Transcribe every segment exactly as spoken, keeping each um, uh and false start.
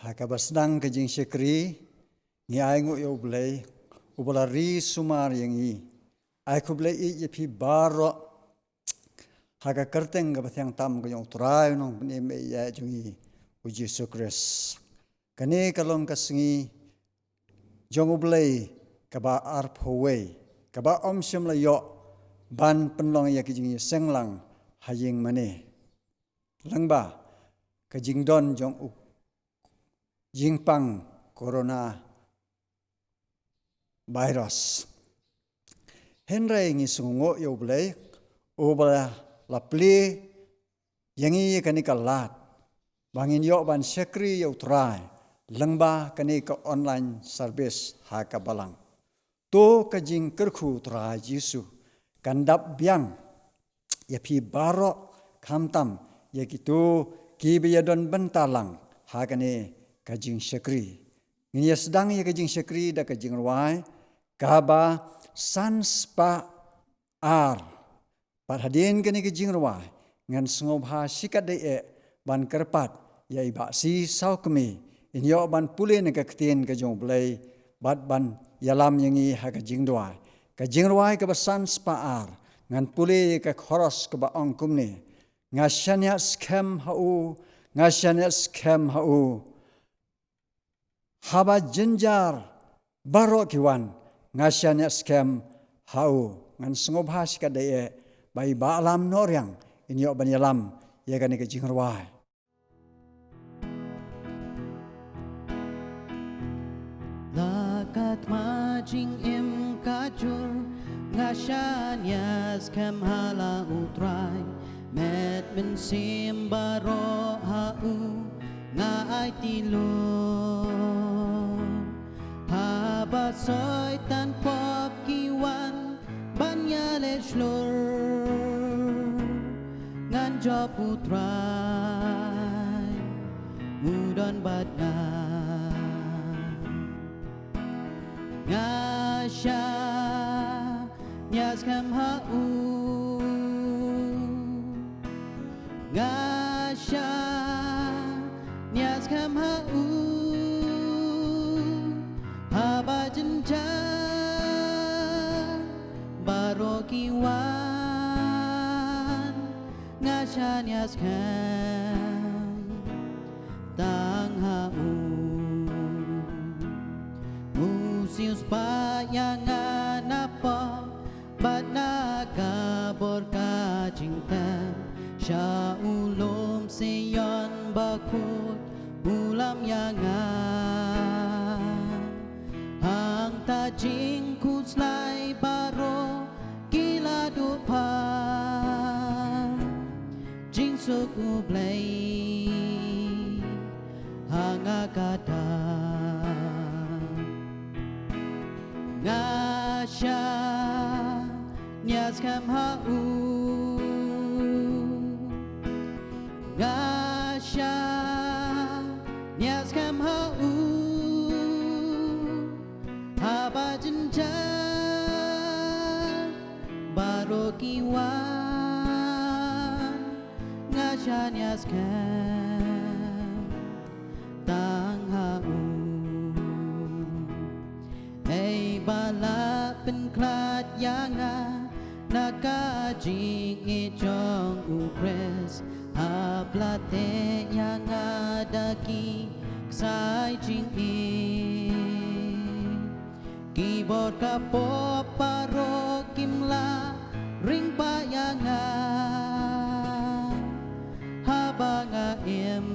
Ha kaba sdang ka jingshakri, ngi ai nguh ïa U Blei, uba la ri sumar ïa ngi. Ai khublei ïa phi baroh ha ka kyrteng kaba thiang tam ka jong U Trai Nongpynim ïa jong ngi, U Jisu Khrist. Kane ka long ka sngi jong U Blei kaba arphew wei, kaba ym shym la ïoh ban pynlong ïa ka jingïaseng lang ha ïing mane. Lyngba ka jingdon jong u jingpang corona virus. Hynrei ngi sngewnguh ïa U Blei, uba la plie ïa ngi ïa kane ka lad ba ngin ïoh ban shakri ïa U Trai lyngba kane ka online service ha ka balang. To ka jingkyrkhu U Trai Jisu kan dap biang ïa phi baroh, khamtam ïa kito kiba ïadon bynta lang ha kane ka jingshakri. Ngin ïa sdang ïa ka jingshakri da ka jingrwai kaba san spah ar. Bad hadien kane ka jingrwai, ngan sngewbha shikatdei eh ban kyrpad ïa i Bah C. Sawkmie, in ïoh ban pule na ka ktien ka jong U Blei bad ban ïalam ïa ngi ha ka jingduwai. Ka jingrwai kaba san spah ar, ngan pule ïa ka chorus kaba ong kumne: Nga shaniah skhem ha u, nga shaniah skhem ha u. Haba jynjar baroh ki wan, nga shaniah skhem ha u. Ngan sngewbha shikatdei eh ba i Bah Lam Nohriang in ïoh ban ïalam ïa kane ka jingrwai. La ka thma jingim ka jur, nga shaniah skhem ha la U Trai. Met mynsiem baroh ha u nga aiti lum. Haba soitan pop ki wan ban ïaleh shlur, ngan jop U Trai u don bad nga. Nga shaniah skhem ha u. Nga shaniah skhem ha u. Haba jynjar baroh ki wan, nga shaniah skhem tang ha u. U siew spah ïa nga na pop bad na ka bor ka jingtem. Sha u lum Sion bakhuid u lam ïa nga. Hangta jingkhuslai baroh ki la duh phai. Jingsuk U Blei ha nga ka dap. Nga shaniah skhem ha u. Nga shaniah skhem ha u. Haba jynjar baroh ki wan, nga shaniah skhem tang ha u. Ei ba la pynkhlad ïa nga na ka jingïeit jong U Khrist, hap la teh ïa nga da ki ksai jingïeit. Ki bor ka pop baroh kim lah ring ba ïa nga. Haba nga im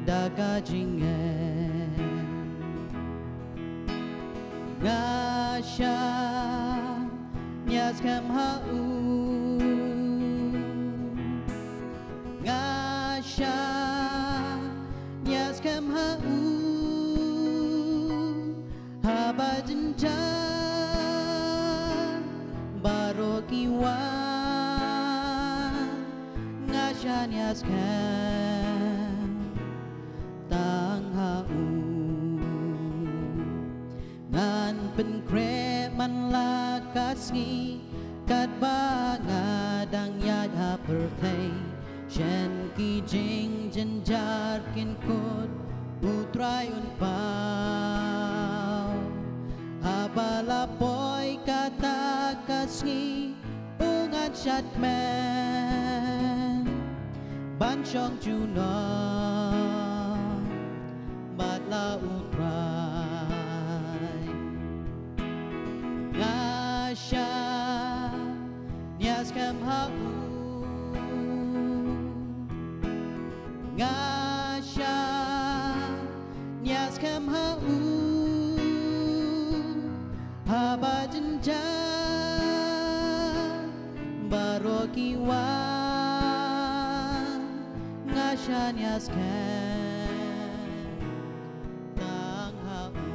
da ka jingngeit, nga shaniah skhem ha u. Nga shaniah skhem ha u. Haba jynjar baroh ki wan, nga shaniah skhem tang ha u. Ngan pynkhreh man la ka sngi, katba nga dang ïaid ha pyrthei. Shen ki jing Jynjar kin kut, U Trai un paw. Haba la poi kata ka sngi, u ngan shad kmen ban shong junom bad la U Trai. Nga shaniah skhem ha u. Nga shaniah skhem ha u. Haba jynjar baroh ki wan, nga shaniah skhem tang ha u.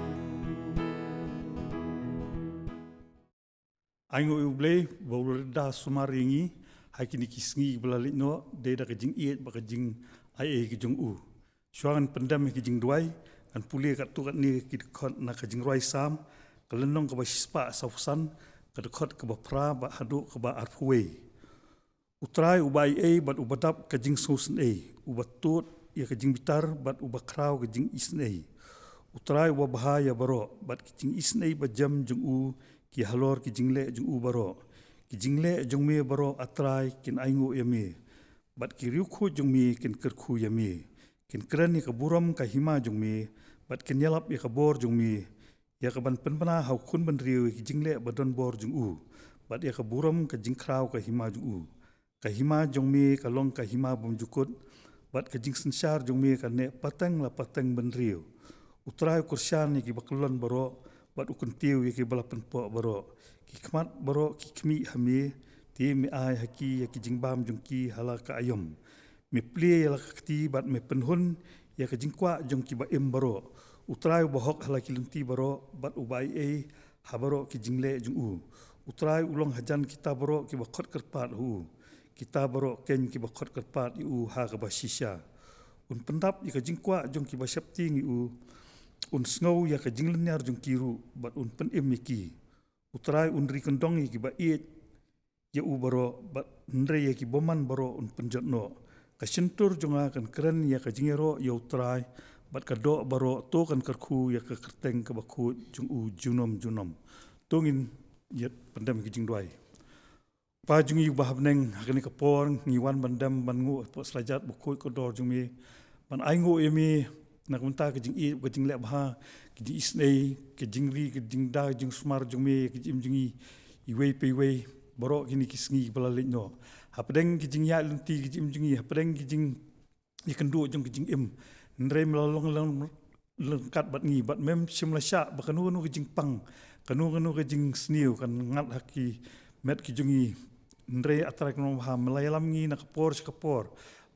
Ai nguh ïa U Blei ba u la da sumar ïa ngi ha kine ki sngi ba la leit noh, dei da ka jingïeit bad ka jingaiei ka jong u. Shuwa ngan pyndem ïa ki jingduwai, ngan pule katto katne ki dkhot na ka Jingrwai Salm, ka lynnong kaba shispah sawphew san, ka dkhot kaba phra bad haduh kaba arphew wei. U Trai uba aiei bad uba dap ka jingsngewsynei, uba tud ïa ka jingbitar bad uba khraw ka jingisynei. U Trai uba bha ïa baroh, bad ki jingisynei ba jem jong u ki halor ki jingleh jong u baroh. Ki jingleh jong me baroh, A Trai, kin ainguh ïa me, bad ki riewkhuid jong me kin kyrkhu ïa me. Kin kren ïa ka burom ka hima jong me, bad kin ïalap ïa ka bor jong me, ïa kaban pynbna ha u khun bynriew ïa ki jingleh ba donbor jong u, bad ïa ka burom ka jingkhraw ka hima jong u. Ka hima jong me ka long ka hima bymjukut, bad ka jingsynshar jong me ka neh pateng la pateng bynriew. U Trai u kyrshan ïa kiba kyllon baroh, bad u kyntiew ïa kiba la pynpoh baroh. Ki khmat baroh ki khmih ha me, te me ai ha ki ïa ki jingbam jong ki ha la ka aïom. Me plie ïa la ka kti bad me pynhun ïa ka jingkwah jong kiba im baroh. U Trai uba hok ha la ki lynti baroh, bad uba aiei ha baroh ki jingleh jong u. U Trai u long hajan kita baroh kiba khot kyrpad ha u, kita baroh keiñ kiba khot kyrpad ïa u ha kaba shisha. Un pyndap ïa ka jingkwah jong kiba sheptieng ïa u. Un sngew ïa ka jinglynñiar jong ki ruh, bad un pynim ïa ki. U Trai un ri kyndong ïa kiba ïeit ïa u baroh, bad hynrei ïa ki bymman baroh un pynjot noh. Ka shyntur jong nga kan kren ïa ka jingïaroh ïa U Trai, bad ka doh baroh to kan kyrkhu ïa ka kyrteng kaba khuid jong u junom junom. To ngin ïa pyndem ki jingduwai. Kpa jong ngi uba ha bneng, ha kane ka por ngi wan ban dem ban nguh hapoh slajat bakhuid kordor jong me, ban ainguh ïa me na ka bynta ka jingïeit, ka jingleh bha, ka jingisynei, ka jingri, ka jingda, ka jingsumar jong me, ka jingim jong ngi iwei pa iwei baroh kine ki sngi ba la leit noh. Hapdeng ka jingïaid lynti ka jingim jong ngi, hapdeng ka jingïakynduh jong ka jingim, hynrei me la long lang ryngkat bad ngi, bad mem shym la shah ba kano kano ka jingpang, kano kano ka jingsniew kan ngat ha ki met ki jong ngi. Hynrei A Trai Kynrad Babha, me la ïalam ngi na ka por sha ka por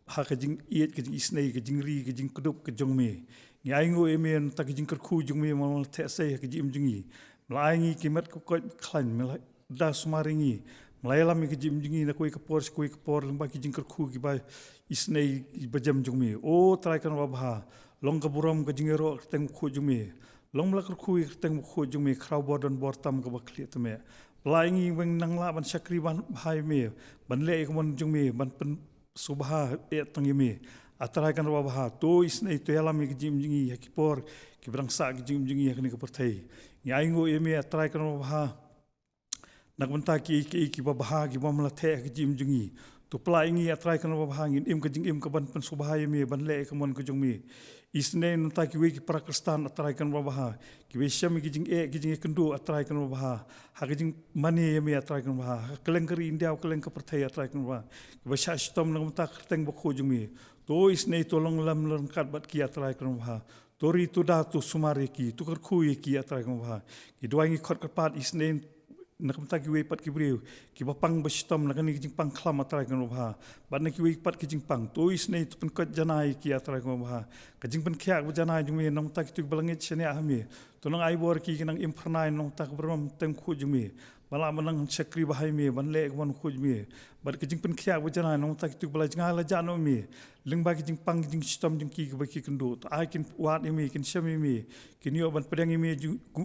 ha ka jingïeit, ka jingisynei, ka jingri, ka jingkdup ka jong me. Ngi ainguh ïa me na ka bynta ka jingkyrkhu jong me, me la theh sei ha ka jingim jong ngi. Me la ai ngi ki met ki koit ki khlaiñ, me la da sumar ïa ngi, me la ïalam ïa ka jingim jong ngi na kawei ka por sha kawei ka por lyngba ki jingkyrkhu kiba isynei ba jem jong me. O Trai Kynrad Babha, long ka burom ka jingïaroh ka kyrteng bakhuid jong me. Long me la kyrkhu ïa ka kyrteng bakhuid jong me, khraw bor don bor, tam kaba khlieh tymmen. Pynlait ïa ngi weng nang lah ban shakri bha ïa me, ban leh ïa ka mon jong me, ban pynsngewbha eh tang ïa me. A Trai Kynrad Babha, to isynei, to ïalam ïa ka jingim jong ngi ha ki por kiba dang sah ka jingim jong ngi ha kane ka pyrthei. Ngi ainguh ïa me A Trai Kynrad Babha na ka bynta kiei kiei kiba bha kiba me la theh ha ka jingim jong ngi. To pynlait ïa ngi A Trai Kynrad Babha, ngin im ka jingim kaban pynsngewbha ïa me, ban leh ïa ka mon ka jong me. Isynei na ka bynta kiwei ki para Khristan A Trai Kynrad Babha, kiba shem ïa ka jingeh, ka jingïakynduh A Trai Kynrad Babha, ha ka jingmane ïa me A Trai Kynrad Babha, ha ka kylleng ka ri India, ha ka kylleng ka pyrthei A Trai Kynrad Babha, kiba shah shitom na ka bynta ka kyrteng bakhuid jong me. To isynei, to long lem ryngkat bad ki A Trai Kynrad Babha. To ri, to da, to sumar ïa ki, to kyrkhu ïa ki A Trai Kynrad Babha. Ngi duwai ngi khot kyrpad isynei na ka bynta kiwei pat ki briew kiba pang ba shitom na kane ka jingpang khlam A Trai Kynrad Babha, bad na kiwei pat ki jingpang. To isynei, to pynkhiah janai ïa ki A Trai Kynrad Babha. Ka jingpynkhiah kaba janai jong me na ka bynta kito kiba la ngeit shaniah ha me, to nang ai bor ïa ki, ki nang im phyrnai na ka bynta ka burom kyrteng bakhuid jong me, ba lah ban nang shakri bha ïa me, ban leh ïa ka mon bakhuid jong me. Bad ka jingpynkhiah kaba janai na ka bynta kito kiba la jngai la jah noh ïa me lyngba ki jingpang ki jingshitom jong ki kiba ki kynduh. To ai kin wad ïa me, kin shem ïa me, kin ïoh ban pdiang ïa me,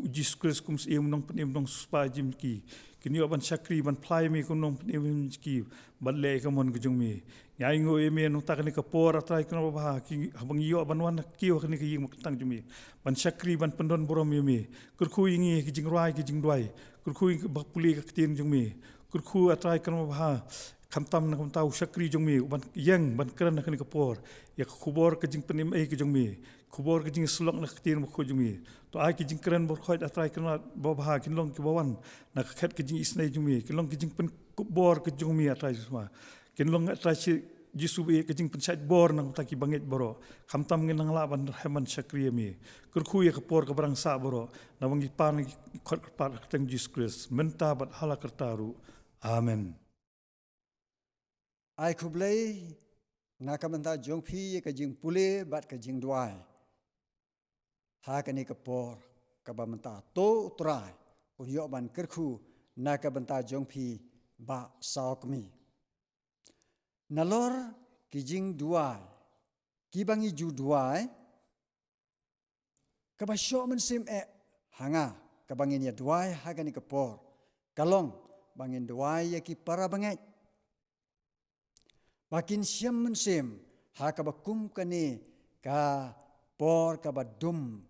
Jisu Khrist kum u Syiem, u Nongpynim, u Nongsiewspah jong ki. Kin ïoh ban shakri, ban phla ïa me kum u nongpynim jong ki, bad leh ïa ka mon ka jong me. Ngi ainguh ïa me na ka bynta kane ka por, A Trai Kynrad babha, ki, haba ngi ïoh ban wan ha kiew ha kane ka ïing bakyntang jong me, ban shakri, ban pyndon burom ïa me. Kyrkhu ïa ngi ha ki jingrwai, ki jingduwai. Kyrkhu ïa ngi ba pule ka ktien jong me. Kyrkhu, A Trai Kynrad babha, khamtam na ka bynta u shakri jong me, uban ïeng, ban kren ha kane ka por ïa ka khubor ka jingpynim ei ka jong me, khubor ka jingïasyllok na ka ktien bakhuid jong me. To ai ki jingkren baroh, A Trai Kynrad babha, kin long kiba wan na ka khet ka jingisynei jong me, kin long ki jingpynkup bor ka jong me, A Trai Jisu. Kin long, A Trai Jisu, ka jingpynshait bor na ka bynta ki bangeit baroh. Khamtam ngin nang lah ban rhem ban shakri ïa me. Kyrkhu ïa ka por kaba dang sah baroh, naba ngi pan ngi khot kyrpad ha ka kyrteng Jisu Khrist mynta bad hala karta ruh. Amen. Ai khublei na ka bynta jong phi ïa ka jingpule bad ka jingduwai ha kane ka por kaba mynta. To U Trai un ïoh ban kyrkhu na ka bynta jong phi, Bah Sawkmie. Nalor ki jingduwai kiba ngi ju duwai, kaba shoh mynsiem eh ha nga, kaba ngin ïa duwai ha kane ka por, ka long ba ngin duwai ïa ki para bangeit ba kin shem mynsiem ha kaba kum kane ka por kaba dum,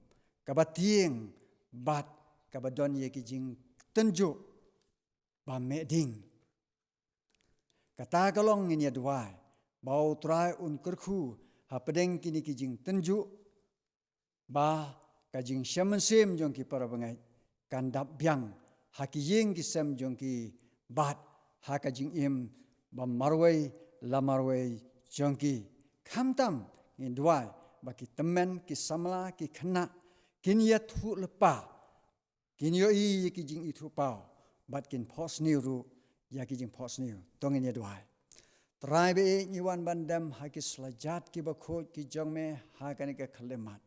kaba tieng, bad kaba don ïa ki jingtynjuh ba meh ding. Kata ka long ngin ïa duwai ba U Trai un kyrkhu hapdeng kine ki jingtynjuh, ba ka jingshem mynsiem jong ki para bangeit kan dap biang ha ki ïing ki sem jong ki, bad ha ka jingim ba marwei la marwei jong ki. Khamtam ngin duwai ba ki tymmen, ki samla, ki khynnah kin ïathuh lypa, kin ïohi ïa ki jingithuhpaw, bad kin phohsniew ruh ïa ki jingphohsniew. To ngin ïa duwai. Trai baieit, ngi wan ban dem ha ki slajat kiba khuid ki jong me ha kane ka khyllipmat.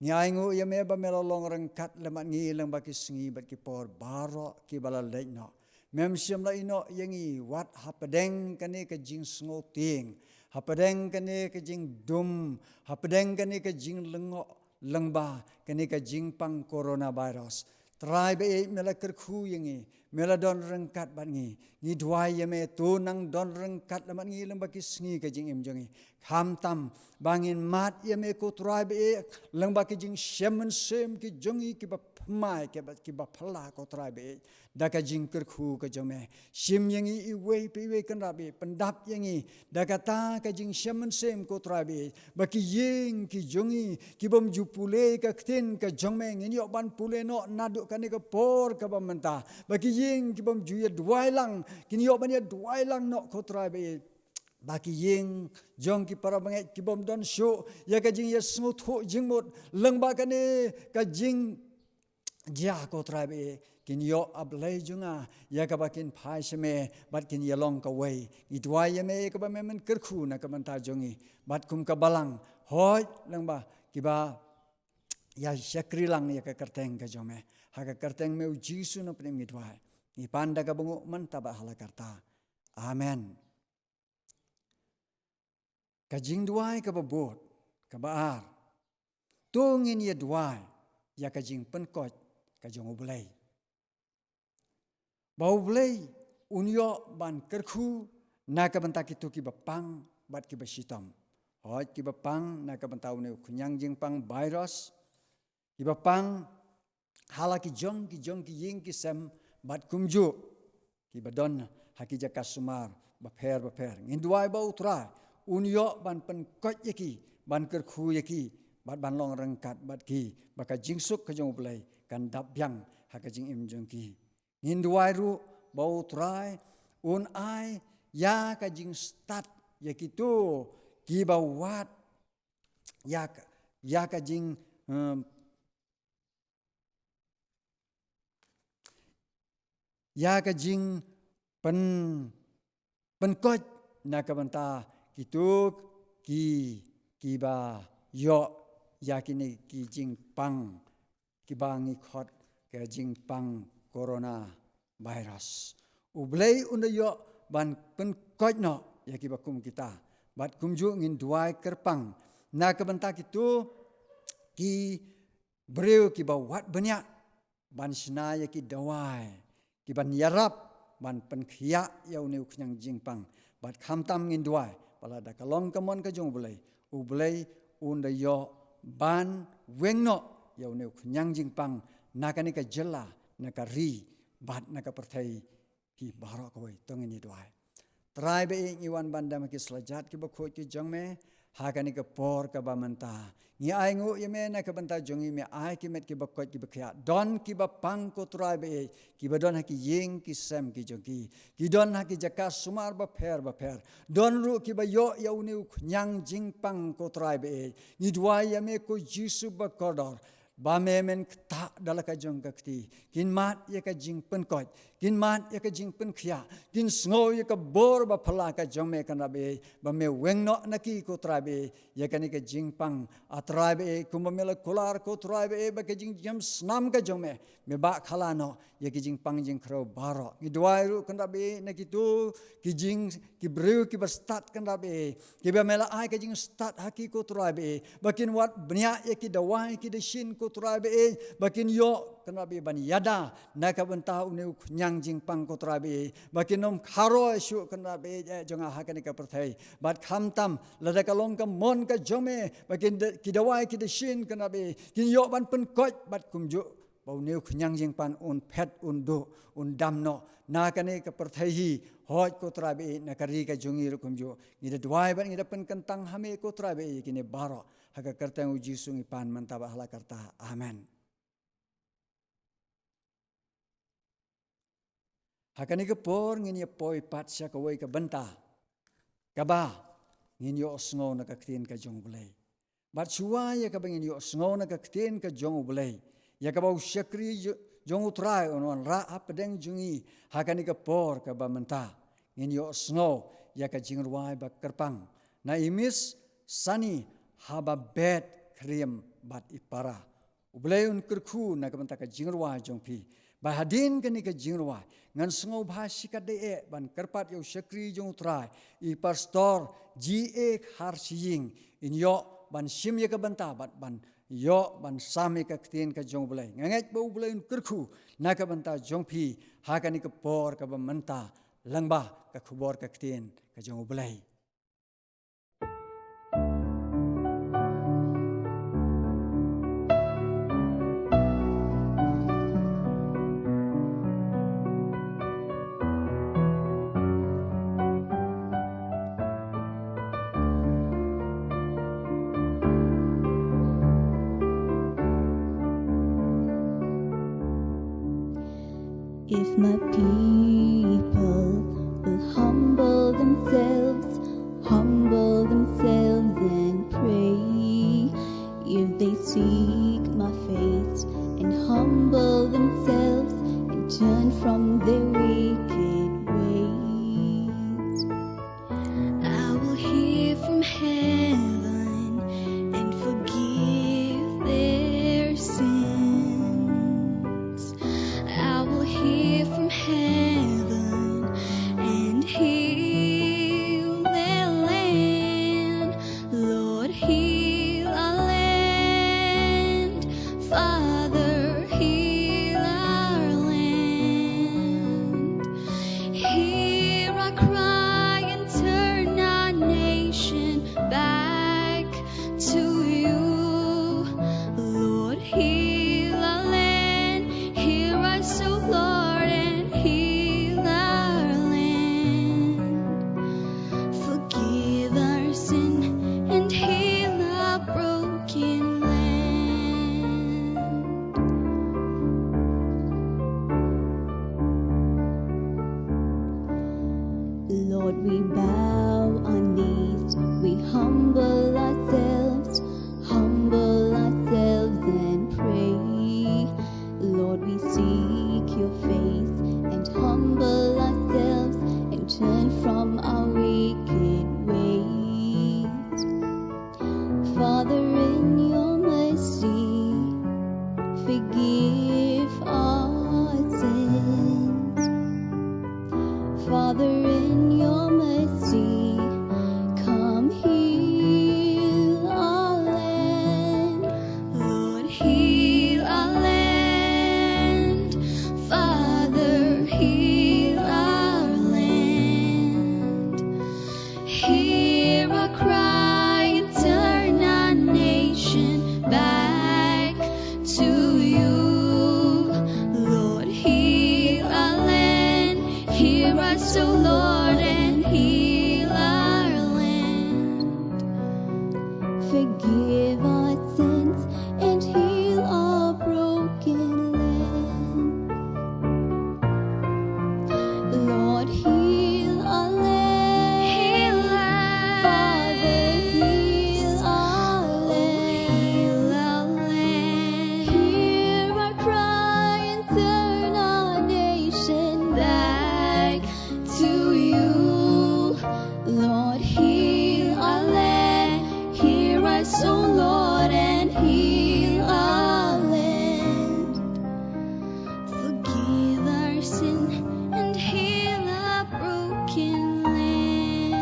Ngi ainguh ïa me ba me la long ryngkat lem bad ngi lyngba ki sngi bad ki por baroh kiba la leit noh. Mem shym la ïehnoh ïa ngi wat hapdeng kane ka jingsngewtieng, hapdeng kane ka jingdum, hapdeng kane ka jinglyngngoh lyngba kane ka jingpang coronavirus. Trai baieit, me la kyrkhu ïa ngi, me la don ryngkat bad ngi. Ngi duwai ïa me, to nang don ryngkat lem bad ngi lyngba ki sngi ka jingim jong ngi. Khamtam ba ngin mad ïa me ko Trai baieit, lyngba ki jingshem mynsiem ki jong ngi kiba pynmai, kiba, kiba phylla ko Trai baieit, da ka jingkyrkhu ka jong me. Shim ïa ngi iwei pa iwei Kynrad baieit, pyndap ïa ngi da kata ka jingshem mynsiem ko Trai baieit, ba ki ïing ki jong ngi kibym ju pule ka ktien ka jong me ngin ïoh ban pule noh naduh kane ka por kaba mynta. Ba ki ïing kibym ju ïa duwai lang kin ïoh ban ïa duwai lang noh ko Trai baieit. Ba ki ïing jong ki para bangeit kibym don shuh ïa ka jingïasngewthuh jingmut lyngba kane ka jing jia ko Trai baieit, kin ïoh, A Blei jong nga, ïa kaba kin phai sha me bad kin ïa long kawei. Ngi duwai ïa me ïa kaba me men kyrkhu na ka bynta jong ngi, bad kum ka balang, hooid lyngba kiba ïa shakri lang ïa ka kyrteng ka jong me. Ha ka kyrteng me U Jisu Nongpynim ngi duwai, ngi pan da kaba nguh mynta bad hala karta. Amen. Ka jingduwai kaba bud, kaba ar. To ngin ïa duwai ïa ka jingpynkoit ka jong U Blei, ba U Blei un ïoh ban kyrkhu na ka bynta kito kiba pang bad kiba shitom. Hooid, kiba pang na ka bynta une u khñiang jingpang virus, kiba pang ha la ki jong ki jong ki ïing ki sem, bad kumjuh kiba don ha ki jaka sumar bapher bapher. Ngin duwai ba U Trai un ïoh ban pynkoit ïa ki, ban kyrkhu ïa ki, bad ban long ryngkat bad ki, ba ka jingsuk ka jong U Blei kan dap biang ha ka jingim jong ki. Ngin duwai ruh ba U Trai un ai ïa ka jingstad ïa kito kiba wad ïa ka, ïa ka jing, em, ïa ka jingpyn, pynkoit na ka bynta kito ki, kiba ïoh ïa kine ki jingpang, kiba ngi khot ka jingpang coronavirus. U Blei un da ïoh ban pynkoit noh ïa kiba kum kita. Bad kumjuh ngin duwai kyrpang na ka bynta kito ki briew kiba wad bniah ban shna ïa ki dawai, ki ban ïarap ban pynkhiah ïa une u khñiang jingpang. Bad khamtam ngin duwai ba lada ka long ka mon ka jong U Blei, U Blei un da ïoh ban weng noh ïa une u khñiang jingpang na kane ka jylla, na ka ri bad na ka pyrthei hi baroh kawei. To ngin ïa duwai. Trai ba ïeit, ngi wan ban dam ha ki slajat ki bakhuid ki jong me ha kane ka por kaba mynta. Ngi ai nguh ïa me na ka bynta jong ngi, me ai ki met ki bakoit ki bakhiah. Don ki bapang, ko Trai ba ïeit, ki ba don ha ki ïing ki sem ki jong ki, ki don ha ki jaka sumar bapher bapher. Don ruh ki ba ïoh ïa une u khñiang jingpang, ko Trai ba ïeit. Ngi duwai ïa me, ko Jisu bakordor, ba me men ktah da la ka jong ka kti. Kin mad ïa ka jingpynkoit, kin mad ïa ka jingpynkhiah, kin sngew ïa ka bor baphylla ka jong me, ko Trai ba ïeit, ba me weng noh na ki, ko Trai ba ïeit, ïa kane ka jingpang, A Trai ba ïeit, kumba me la kular, ko Trai ba ïeit, ba ka jingjem snam ka jong me, me bah khala noh ïa ki jingpang jingkhrew baroh. Ngi duwai ruh, ko Trai ba ïeit, na kito ki jing, ki briew ki ba stad, ko Trai ba ïeit, ki ba me la ai ka jingstad ha ki, ko Trai ba ïeit, ba kin wad bniah ïa ki dawai ki dashin, ko Trai ba ïeit, ba kin ïoh, ko Trai ba ïeit, ban ïada na ka bynta une u khñiang jingpang, ko Trai ba ïeit, ba kin ym kharoi shuh, ko Trai ba ïeit, eh, jong nga ha kane ka pyrthei. Bad khamtam lada ka long ka mon ka jong me, ba kin da, ki dawai ki dashin, ko Trai ba ïeit, kin ïoh ban pynkoit, bad kumjuh ba une u khñiang jingpang un phet, un duh, un dam noh na kane ka pyrthei hi. Hooid, ko Trai ba ïeit, na ka ri ka jong ngi ruh kumjuh. Ngi da duwai bad ngi da pynkyntang ha me, ko Trai ba ïeit, ïa kine baroh ha ka kyrteng U Jisu ngi pan mynta bad ha la karta. Amen. Ha kane ka por ngin ïa poi pat sha kawei ka bynta kaba ngin ïohsngew na ka ktien ka jong U Blei. Bad shuwa ïa kaba ngin ïohsngew na ka ktien ka jong U Blei, ïa kaba u shakri jo-, jong U Trai un wanrah hapdeng jong ngi ha kane ka por kaba mynta, ngin ïohsngew ïa ka jingrwai ba kyrpang, Na i Miss Sani haba bet khriam bad i para. U Blei un kyrkhu na ka bynta ka jingrwai jong phi. Bad hadien kane ka jingrwai, ngan sngewbha shikatdei eh ban kyrpad ïa u shakri jong U Trai, i Pastor G A Kharshiing, in ïoh ban shim ïa ka bynta bad ban ïoh ban sam ïa ka ktien ka jong U Blei. Nga ngeit ba U Blei un kyrkhu na ka bynta jong phi ha kane ka por kaba mynta, lyngba ka khubor ka ktien ka jong U Blei. If my people will humble themselves, humble themselves and pray, if they seek my face and humble themselves and turn from their wicked ways, I will hear from heaven and forgive their sins. I will hear from heaven and heal their land. Lord, heal our land. Father, heal our land. Hear our cry and turn our nation back to you. Lord, heal our land. Hear us, O Lord, and heal our land. Forgive our sin and heal our broken land. Lord, we bow our knees, we humble ourselves, humble ourselves and pray. Lord, we seek your face and humble ourselves and turn from our wicked ways. Father, in your mercy, forgive our sins. Father, in your mercy, come heal our land. Lord, heal our land. Father,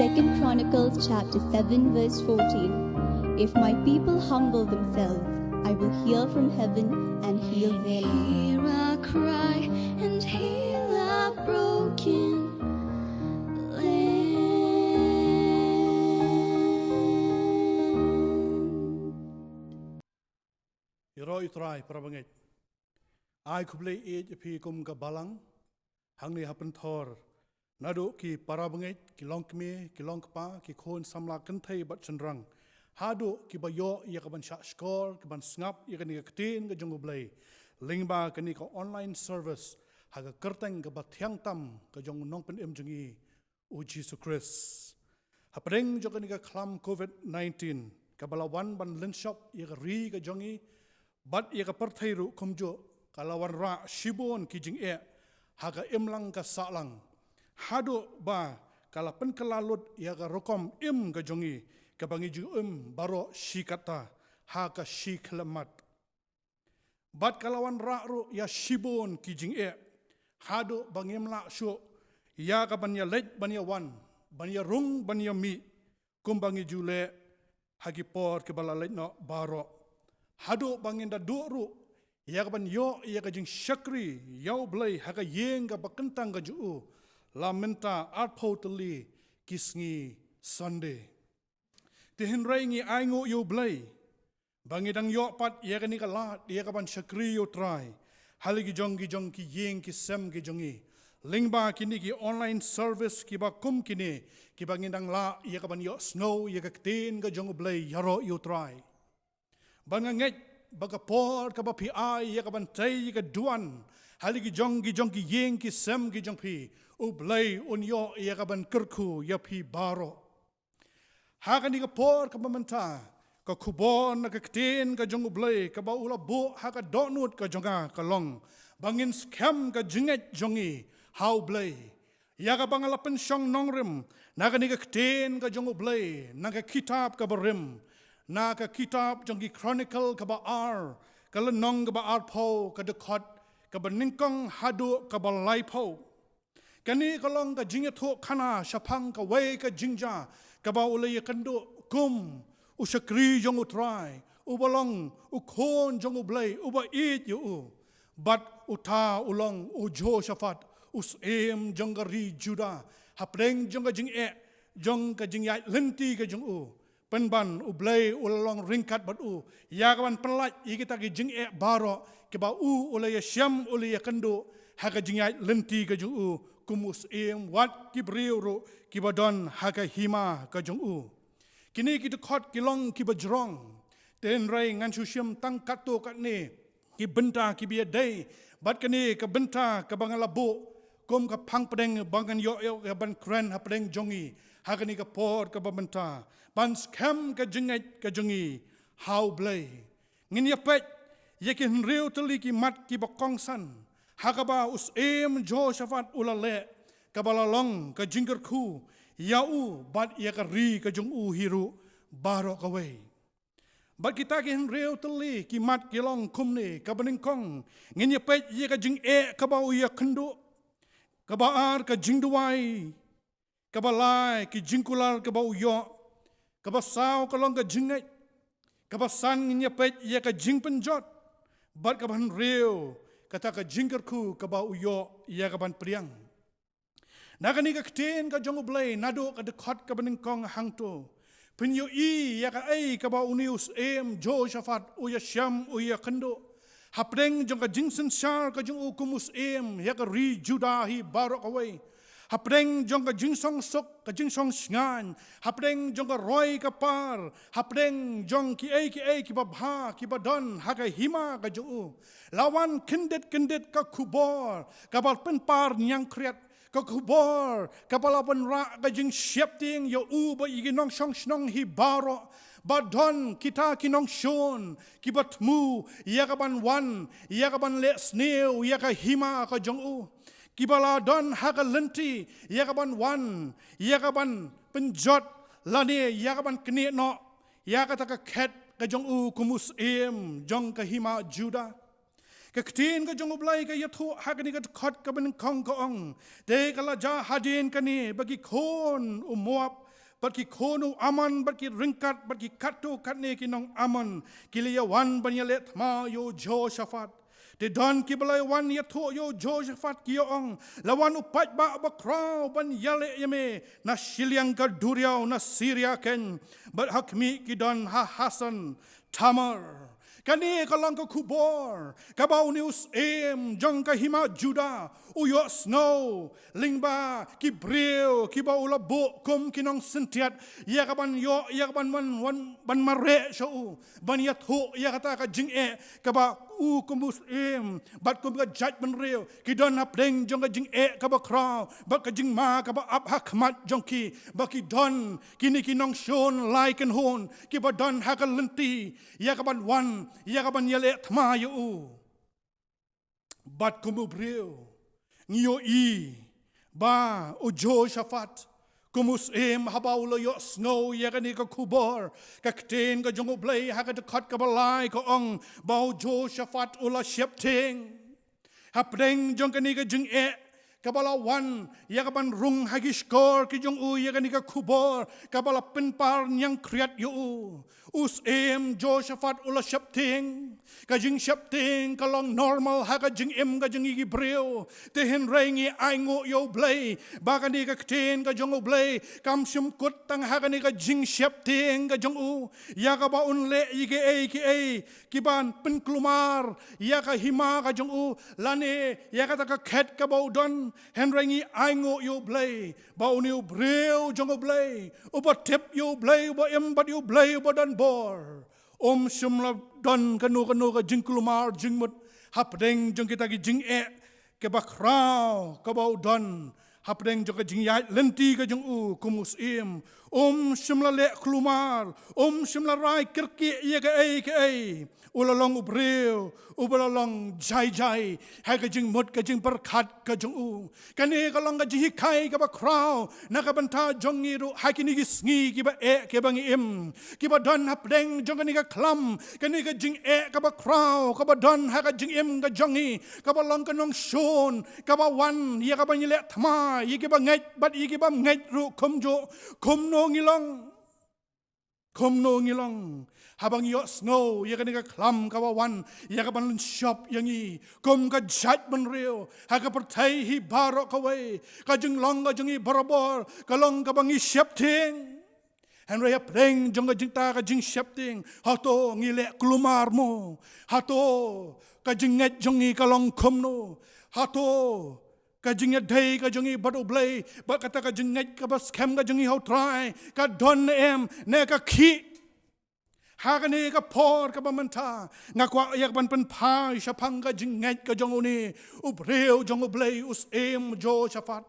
Second Chronicles chapter seven verse fourteen. If my people humble themselves, I will hear from heaven and heal their land. Hear our cry and heal our broken land. Ïaroh ïa u Trai, para bangeit. Ai khublei ïa phi kum ka balang hangne ha Pynthor, naduh ki para bangeit, ki longkmie, ki longkpa, ki khun samla kynthei bad shynrang, haduh kiba ïoh ïa ka ban shahshkor, ka ban sngap ïa kane ka ktien ka jong U Blei lyngba kane ka online service ha ka kyrteng kaba thiang tam ka jong u Nongpynim jong ngi, U Jisu Khrist. Hapdeng jong kane ka khlam covid nineteen kaba la wan ban lynshop ïa ka ri ka jong ngi bad ïa ka pyrthei ruh kumjuh, ka la wanrah shibun ki jingeh ha ka imlang ka sahlang, haduh ba ka la pynkylla lut ïa ka rukom im ka jong ngi, kaba ngi ju im baroh shi katta ha ka shi khyllipmat. Bad ka la wanrah ruh ïa shibun ki jingeh, haduh ba ngim lah shuh ïa ka ban ïaleit ban ïawan, ban ïarung ban ïamih kumba ngi ju leh ha ki por kiba la leit noh baroh, haduh ba ngin da duh ruh ïa ka ban ïoh ïa ka jingshakri ïa U Blei ha ka ïing kaba kyntang ka jong U la mynta arphew tylli ki sngi Sunday. Te hynrei ngi ainguh ïa U Blei ba ngi dang ïoh pat ïa kane ka lad ïa ka ban shakri ïa U Trai ha la ki jong ki jong ki ïing ki sem ki jong ngi, lyngba kine ki online service kiba kum kine, kiba ngi dang lah ïa ka ban ïohsngew ïa ka ktien ka jong U Blei. Ïaroh ïa U Trai ba nga ngeit ba ka por kaba phi ai ïa ka ban tei ïa ka duwan ha la ki jong ki jong ki ïing ki sem ki jong phi, U Blei un ïoh ïa ka ban kyrkhu ïa phi baroh. Ha kane ka por kaba mynta, ka khubor na ka ktien ka jong U Blei kaba u la buh ha ka dohnud ka jong nga ka long ba ngin skhem ka jingngeit jong ngi ha U Blei. Ïa kaba nga la pynshong nongrim na kane ka ktien ka jong U Blei na ka kitab kaba rim, na ka kitab jong ki Chronicle kaba ar, ka lynnong kaba arphew, ka dkhot kaba nyngkong haduh kaba laiphew. Kane ka long ka jingïathuhkhana shaphang kawei ka jingjia kaba u la ïakynduh kum u shakri jong U Trai, uba long u khun jong U Blei uba ïeit ïa u. Bad uta u long u Jehoshaphat, u syiem jong ka ri Judah, hapdeng jong ka jingeh jong ka jingïaid lynti ka jong u. Pynban U Blei u la long ryngkat bad u ïa ka ban pynlait ïa kita ki jingeh baroh kiba u u la ïashem u la ïakynduh ha ka jingïaid lynti ka jong u kum u syiem, wat ki briew ruh kiba don ha ka hima ka jong u. Kine ki dkhot ki long kiba jrong, te hynrei ngan shu shim tang katto katne ki bynta kiba ïadei bad kane ka bynta kaba nga la buh kum ka phang pdeng ba ngan ïoh ïa ka ban kren hapdeng jong ngi ha kane ka por kaba mynta, ban skhem ka jingngeit ka jong ngi ha U Blei. Ngin ïa peit ïa ki hynriew tylli ki mat kiba kongsan ha kaba u syiem Jehoshaphat u la leh, kaba la long ka jingkyrkhu ïa u bad ïa ka ri ka jong u hi ruh baroh kawei. Bad kita ki hynriew tylli ki mat ki long kumne: kaba nyngkong, ngin ïa peit ïa ka jingeh kaba u ïakynduh. Kaba ar, ka jingduwai. Kaba lai, ki jingkular kaba u ïoh. Kaba saw ka long ka jingngeit. Kaba san, ngin ïa peit ïa ka jingpynjot. Bad kaba hynriew, kata ka jingkyrkhu kaba u ïoh ïa ka ban pdiang. Na kane ka ktien ka jong U Blei naduh ka dkhot kaba nyngkong hangto, phin ïohi ïa kaei kaba une u syiem Jehoshaphat u ïashem u ïakynduh hapdeng jong ka jingsynshar ka jong u kum u syiem ïa ka ri Judah hi baroh kawei. Hapdeng jong ka jingshongsuk, ka jingshongsngaiñ, hapdeng jong ka roi ka par, hapdeng jong kiei kiei kiba bha kiba don ha ka hima ka jong u, la wan kyndit kyndit ka khubor kaba pynpar ñiangkhriat, ka khubor kaba la wanrah ka jingsheptieng ïa u bad ïa ki nongshong shnong hi baroh, ba don kita ki nongshun kiba thmu ïa ka ban wan, ïa ka ban leh sniew ïa ka hima ka jong u, kiba la don ha ka lynti ïa ka ban wan, ïa ka ban pynjot lane ïa ka ban knieh noh ïa kata ka khet ka jong u kum u syiem jong ka hima Judah. Ka ktien ka jong U Blei ka ïathuh ha kane ka dkhot kaba nyngkong, ka ong: Te ka la jia hadien kane ba ki khun u Moab bad ki khun u Ammon, bad ki ryngkat bad ki katto katne ki nong Ammon, ki la ïawan ban ïaleh thma ïa u Jehoshaphat. Te don kiba la wan ïathuh ïa u Jehoshaphat, ki ïa ong, la wan u paidbah bakhraw ban ïaleh ïa me na shiliang ka duriaw na Syria keiñ, bad ha khmih ki don ha Hasan Tamar. Kane ka long ka khubor kaba une u syiem jong ka hima Judah u ïohsngew lyngba ki briew kiba u la buh kum ki nongsyntiat, ïa ka ban ïoh, ïa ka ban, ban, ban, ban mareh sha u, ban ïathuh ïa kata ka jingeh kaba u kum u syiem bad kum ka jaitbynriew ki don hapdeng jong ka jingeh kaba khraw bad ka jingma kaba ap ha khmat jong ki, ba ki don kine ki nongshun lai kynhun kiba don ha ka lynti ïa ka ban wan, ïa ka ban ïaleh thma ïa u. Bad kum u briew, ngi ïohi ba u Jehoshaphat kum u syiem, haba u la ïohsngew ïa kane ka khubor, ka ktien ka jong U Blei ha ka dkhot kaba lai ka ong ba u Jehoshaphat u la sheptieng. Hapdeng jong kane ka jingeh kaba la wan, ïa ka ban rung ha ki shkor ki jong u ïa kane ka khubor kaba la pynpar ñiangkhriat ïa u, u syiem Jehoshaphat u la sheptieng. Ka jingsheptieng ka long normal ha ka jingim ka jong ngi ki briew. Te hynrei ngi ainguh ïa U Blei ba kane ka ktien ka jong U Blei kam shym kut tang ha kane ka jingsheptieng ka jong u, ïa kaba un leh ïa kiei kiei ki ban pynkulmar ïa ka hima ka jong u, lane ïa kata ka khet kaba u don. Hynrei ngi ainguh ïa U Blei ba une u briew jong U Blei, uba tip ïa U Blei, uba im bad ïa U Blei uba don bor, um shym la don kano kano ka jingkulmar jingmut hapdeng jong kita ki jingeh kaba khraw kaba u don hapdeng jong ka jingïaid lynti ka jong u kum u syiem. Um shym la leh kulmar, um shym la rai kyrkieh ïa kaei kaei. U la long u briew uba la long jai jai ha ka jingmut ka jingpyrkhat ka jong u. Kane ka long ka jinghikai kaba khraw na ka bynta jong ngi ruh ha kine ki sngi kiba eh kiba ngi im, kiba don hapdeng jong kane ka khlam, kane ka jingeh kaba khraw kaba don ha ka jingim ka jong ngi, kaba long ka nongshun kaba wan ïa ka ban ïaleh thma ïa kiba ngeit bad ïa kiba ym ngeit ruh kumjuh. Kumno ngi long? Kumno ngi long haba ngi ïohsngew ïa kane ka khlam kaba wan ïa ka ban lynshop ïa ngi kum ka jaitbynriew ha ka pyrthei hi baroh kawei? Ka jinglong ka jong ngi barabor ka long kaba ngi sheptieng. Hynrei hapdeng jong ka jingta ka jingsheptieng, hato ngi leh kulmar mo? Hato ka jingngeit jong ngi ka long kumno? Hato ka jingïadei ka jong ngi bad U Blei bad kata ka jingngeit kaba skhem ka jong ngi ha U Trai ka don ne em, ne ka khih? Ha kane ka por kaba mynta nga kwah ïa ka ban pynphai shaphang ka jingngeit ka jong une u briew jong U Blei, u syiem Jehoshaphat.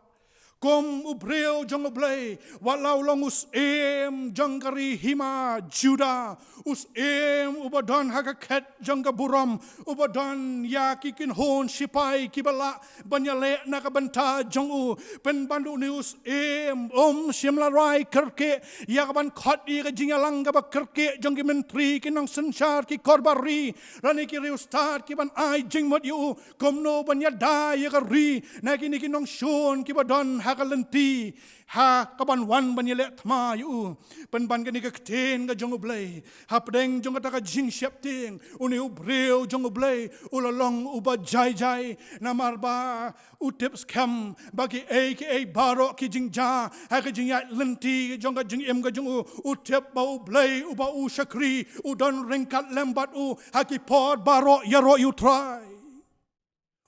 Kum u briew jong U Blei, wat la u long u syiem jong ka ri hima Judah, u syiem uba don ha ka khet jong ka burom, uba don ïa ki kynhun shipai kiba lah ban ïaleh na ka bynta jong u, pynban une u syiem um shym la rai kyrkieh ïa ka ban khot ïa ka jingïalang kaba kyrkieh jong ki myntri, ki nongsynshar, ki korbari, lane ki riewstad ki ban ai jingmut ïa u kumno ban ïada ïa ka ri na kine ki nongshun kiba don ha ka lynti, ha ka ban wan ban ïaleh thma ïa u. Pynban kane ka ktien ka jong U Blei, hapdeng jong kata ka jingsheptieng, une u briew jong U Blei u la long uba jai jai, namar ba u tip skhem ba kiei kiei baroh ki jingjia ha ka jingïaid lynti jong ka jingim ka jong u, u tip ba U Blei uba u shakri u don ryngkat lem bad u ha ki por baroh ïaroh ïa U Trai.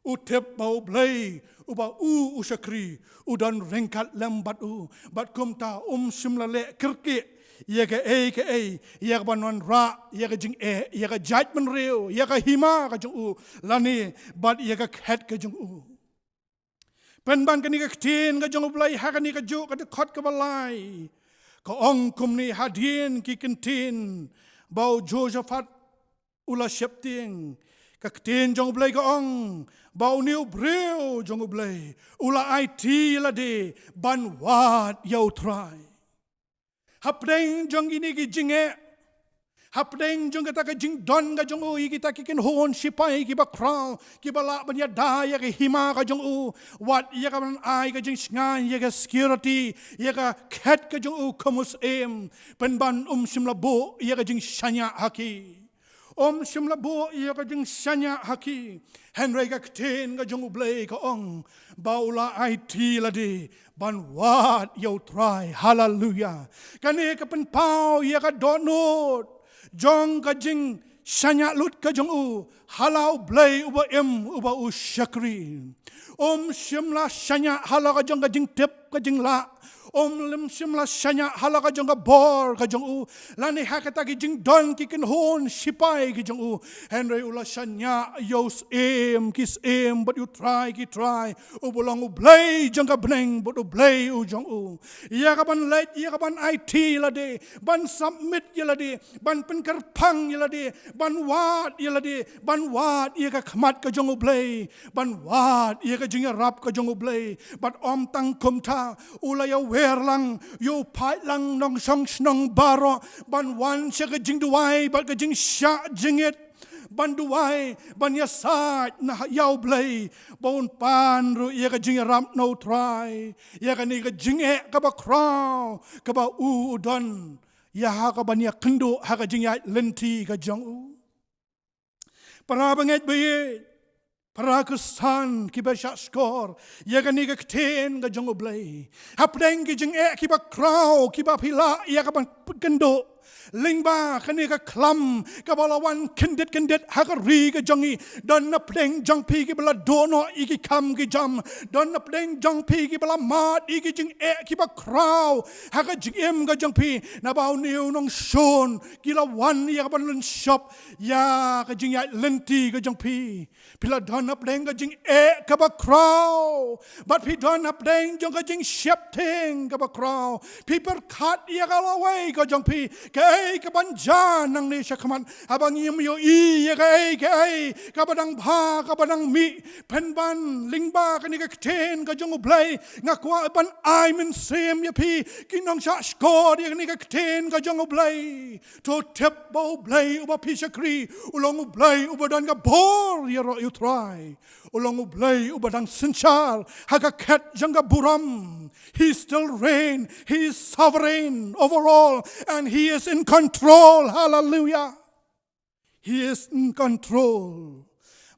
U tip ba U Blei uba u u shakri u don ryngkat lem bad u, bad kumta um shym la leh kyrkieh ïa kaei kaei ïa ka ban wanrah ïa ka jingeh ïa ka jaitbynriew, ïa ka hima ka jong u, lane bad ïa ka khet ka jong u. Pynban kane ka ktien ka jong U Blei ha kane kajuh ka dkhot kaba lai ka ong kumne hadien ki kyntien ba u Jehoshaphat u la sheptieng, ka ktien jong U Blei ka ong ba une u briew jong U Blei u la aiti ïa lade ban wad ïa U Trai. Hapdeng jong kine ki jingeh, Hapdeng jong kata ka jingdon ka jong u ïa kita ki kynhun shipai kiba khraw, kiba lah ban ïada ïa ka hima ka jong u, wat ïa ka ban ai ka jingshngaiñ ïa ka security ïa ka khet ka jong u kum u syiem, pynban um shym la buh ïa ka jingshaniah ha ki. Um shym la buh ïa ka jingshaniah ha ki. Hynrei ka ktien ka jong U Blei ka ong ba u la aiti lade ban wad ïa U Trai. Haleluia. Kane ka pynpaw ïa ka dohnud jong ka jingshaniah lut ka jong u ha la U Blei uba im, uba u shakri. Um shym la shaniah ha la ka jong ka jingtip ka jinglah. Um shym la shaniah ha la ka jong ka bor ka jong u, lane ha kata ki jingdon ki kynhun shipai ki jong u. Hynrei u la shaniah ïa u Syiem ki syiem bad ïa U Trai ki trai, uba long U Blei jong ka bneng bad U Blei u jong u. Ïa ka ban leit, ïa ka ban aiti lade, ban submit ïa lade, ban pynkyrpang ïa lade, ban wad ïa lade, ban wad ïa ka khmat ka jong U Blei, ban wad ïa ka jingïarap ka jong U Blei. Bad ym tang kumta, u la ïawer lang ïa u paidlang nongshong shnong baroh ban wan sha ka jingduwai bad ka jingshah jingit, ban duwai, ban ïasaid na ha ïa U Blei ba un pan ruh ïa ka jingïarap na U Trai ïa kane ka jingeh kaba khraw kaba u u don ïa ha ka ban ïakynduh ha ka jingïaid lynti ka jong u. Para bangeit baieit, para Khristan kiba shah shkor ïa kane ka ktien ka jong U Blei, hapdeng ki jingeh kiba khraw kiba phi lah ïa ka ban pynkynduh, lyngba kane ka khlam kaba la wan kyndit kyndit ha ka ri ka jong ngi, don napdeng jong phi kiba la duh noh ïa ki kam ki jam, don napdeng jong phi kiba la mad ïa ki jingeh kiba khraw ha ka jingim ka jong phi, naba une u nongshun ki la wan ïa ka ban lynshop ïa ka jingïaid lynti ka jong phi. Phi la don hapdeng ka jingeh kaba khraw, bad phi don hapdeng jong ka jingsheptieng kaba khraw. Phi pyrkhat ïa ka lawei ka jong phi, kaei kaban jia nangne shakhmat, haba ngim ïohi ïa kaei kaei kaba dang bha kaba dang mih. Pynban lyngba kane ka ktien ka jong U Blei, nga kwah ban ai mynsiem ïa phi ki nongshah shkor ïa kane ka ktien ka jong U Blei. To tip ba U Blei uba phi shakri u long U Blei uba don ka bor ïaroh ïa U Trai. U long U Blei uba dang synshar ha ka khet jong ka burom. He still reign, he is sovereign over all, and he is in control. Hallelujah. He is in control.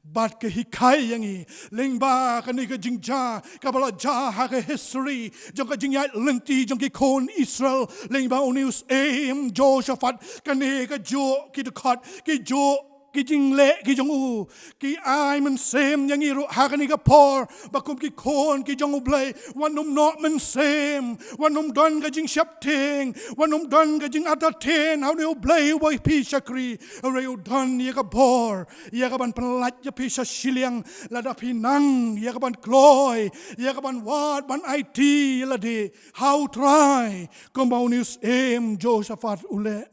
Bad ka hikai ïa ngi lyngba kane ka jingjia kaba la jia ha ka history jong ka jingïaid lynti jong ki khun Israel, lyngba une u syiem Jehoshaphat, kane ka juh ki dkhot, ki juh ki jingleh ki jong u, ki ai mynsiem ïa ngi ruh ha kane ka por ba kum ki khun ki jong U Blei, wat nym noh mynsiem, wat nym don ka jingsheptieng, wat nym don ka jingartatien ha une U Blei uba phi shakri. Hynrei u don ïa ka bor ïa ka ban pynlait ïa phi sha shiliang lada phi nang ïa ka ban kloi, ïa ka ban wad, ban aiti ïa lade ha U Trai, kumba une u syiem Jehoshaphat u leh.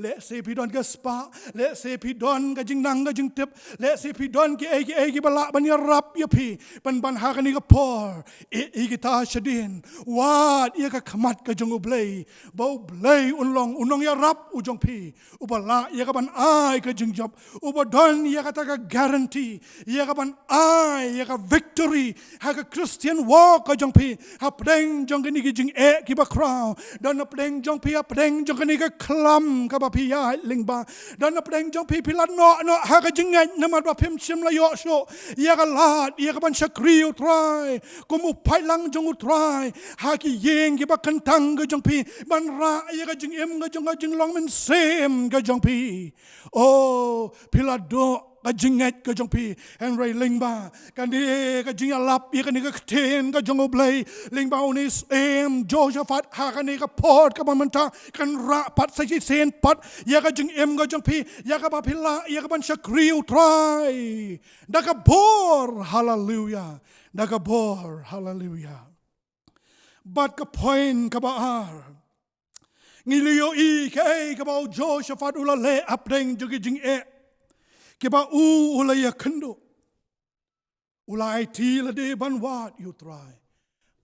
Lehse phi don ka spah, lehse phi don ka jingnang ka jingtip, lehse phi don kiei kiei kiba lah ban ïarap ïa phi, pynban ha kane ka por, ïeit ïa kita shadien, wad ïa ka khmat ka jong U Blei, ba U Blei un long u nongïarap u jong phi, uba lah ïa ka ban ai ka jingjop, uba don ïa kata ka guarantee, ïa ka ban ai ïa ka victory ha ka Christian walk ka jong phi, hapdeng jong kine ki jingeh kiba khraw, don hapdeng jong phi, hapdeng jong kane ka khlam kaba phi ïaid lyngba, don hapdeng jong phi, phi la noh noh ha ka jingngeit namar ba phim shym la ïoh shuh ïa ka lad ïa ka ban shakri U Trai kum u paidlang jong U Trai ha ki ïing kiba kyntang ka jong phi, ban rah ïa ka jingim ka jong, ka jinglong mynsiem ka jong phi. Oh, phi la duh ka jingngeit ka jong phi, hynrei lyngba kane ka jingïalap ïa kane ka ktien ka jong U Blei, lyngba une u syiem Jehoshaphat, ha kane ka por kaba mynta kan rah pat sa shisien pat ïa ka jingim ka jong phi, ïa kaba phi lah ïa ka ban shakri U Trai da ka bor. Haleluia. Da ka bor. Haleluia. Bad ka point kaba ar, ngi la ïohi kaei kaba u Jehoshaphat u la leh hapdeng jong ki jingeh kiba u u la ïakynduh. U la aiti lade ban wad ïa U Trai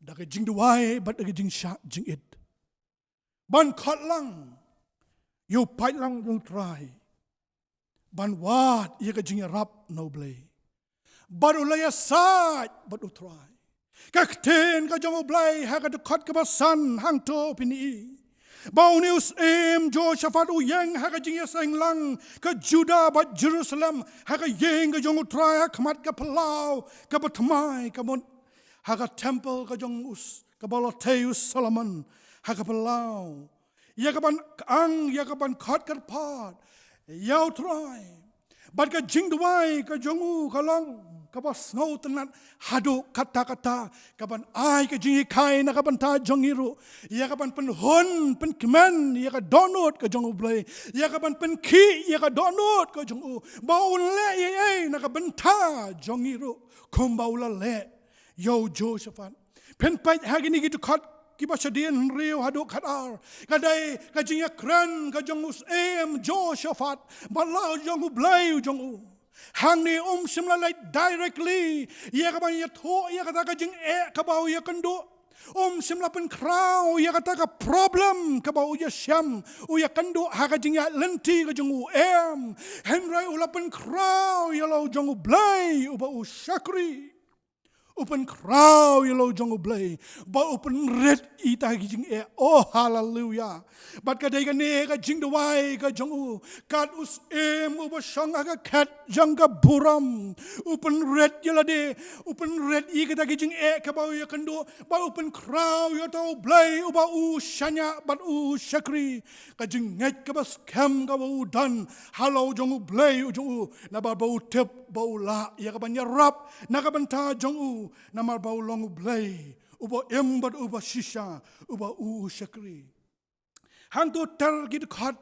da ka jingduwai bad da ka jingshah jingit, ban khot lang ïa u paidlang jong u Trai ban wad ïa ka jingïarap na u Blei. Bad u la ïasaid bad u Trai. Ka ktien ka jong u Blei ha ka dkhot kaba san hangto phin ïohi ba une u syiem Jehoshaphat u ïeng ha ka jingïaseng lang ka Judah bad Jerusalem ha ka ïing ka jong u Trai ha khmat ka phyllaw kaba thymmai ka mut ha ka temple ka jong u s-, kaba la thei u Solomon ha ka phyllaw. Ïa kaban ang, ïa kaban khot kyrpad ïa u Trai. Bad ka jingduwai ka jong u ka long kaba sngewtynnat haduh katta katta, kaban ai ka jinghikai na ka bynta jong ngi ruh, ïa kaban pynhun pynkmen ïa ka dohnud ka jong u Blei, ïa kaban pynkhih ïa ka dohnud ka jong u ba un leh ei ei na ka bynta jong ngi ruh kumba u la leh ïa u Jehoshaphat. Phin peit ha kine ki dkhot kiba shadien hynriew haduh khatar, ka dei ka jingïakren ka jong u syiem Jehoshaphat bad la jong u Blei u jong u. Hangne um shym la leit directly ïa kaban ïathuh ïa kata ka jingeh kaba u ïakynduh. Um shym la pynkhraw ïa kata ka problem kaba u ïashem, u ïakynduh ha ka jingïaid lynti ka jong u, em. Hynrei u la pynkhraw ïa la u jong u Blei uba u shakri. U pynkhraw ïa la u jong u Blei ba u pynrit ïa kita ki jingeh. Oh, haleluya. Bad ka dei kane ka jingduwai ka jong u, kat u syiem uba shong ha ka khet jong ka burom. U pynrit ïa lade, u pynrit ïa kita ki jingeh kaba u ïakynduh, bad u pynkhraw ïa uta u Blei uba u shaniah bad u shakri. Ka jingngeit kaba skhem kaba u don ha la u jong u Blei u jong u, namar ba u tip ba u lah ïa kaban ïarap na ka bynta jong u, namar ba u long u Blei uba im bad uba shisha, uba u shakri. Hangto ter ki dkhot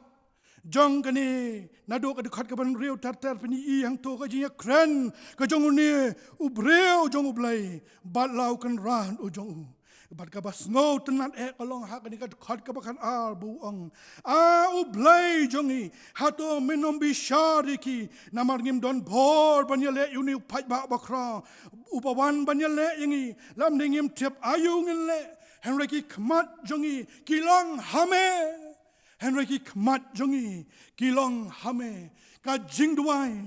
jong kane, naduh ka dkhot kaba hynriew ter ter phin ïohi hangto ka jingïakren ka jong une u briew jong u Blei bad la u kynrad u jong u. Bad kaba sngewtynnat eh ka long ha kane ka dkhot kaba khatar ba u ong, A u Blei jong ngi, hato men ym bishar ïa ki, namar ngim don bor ban ïaleh ïa une u paidbah bakhraw uba wan ban ïaleh ïa ngi? Lymne ngim tip aïu ngin leh, hynrei ki khmat jong ngi ki long ha me. Hynrei ki khmat jong ngi ki long ha me. Ka jingduwai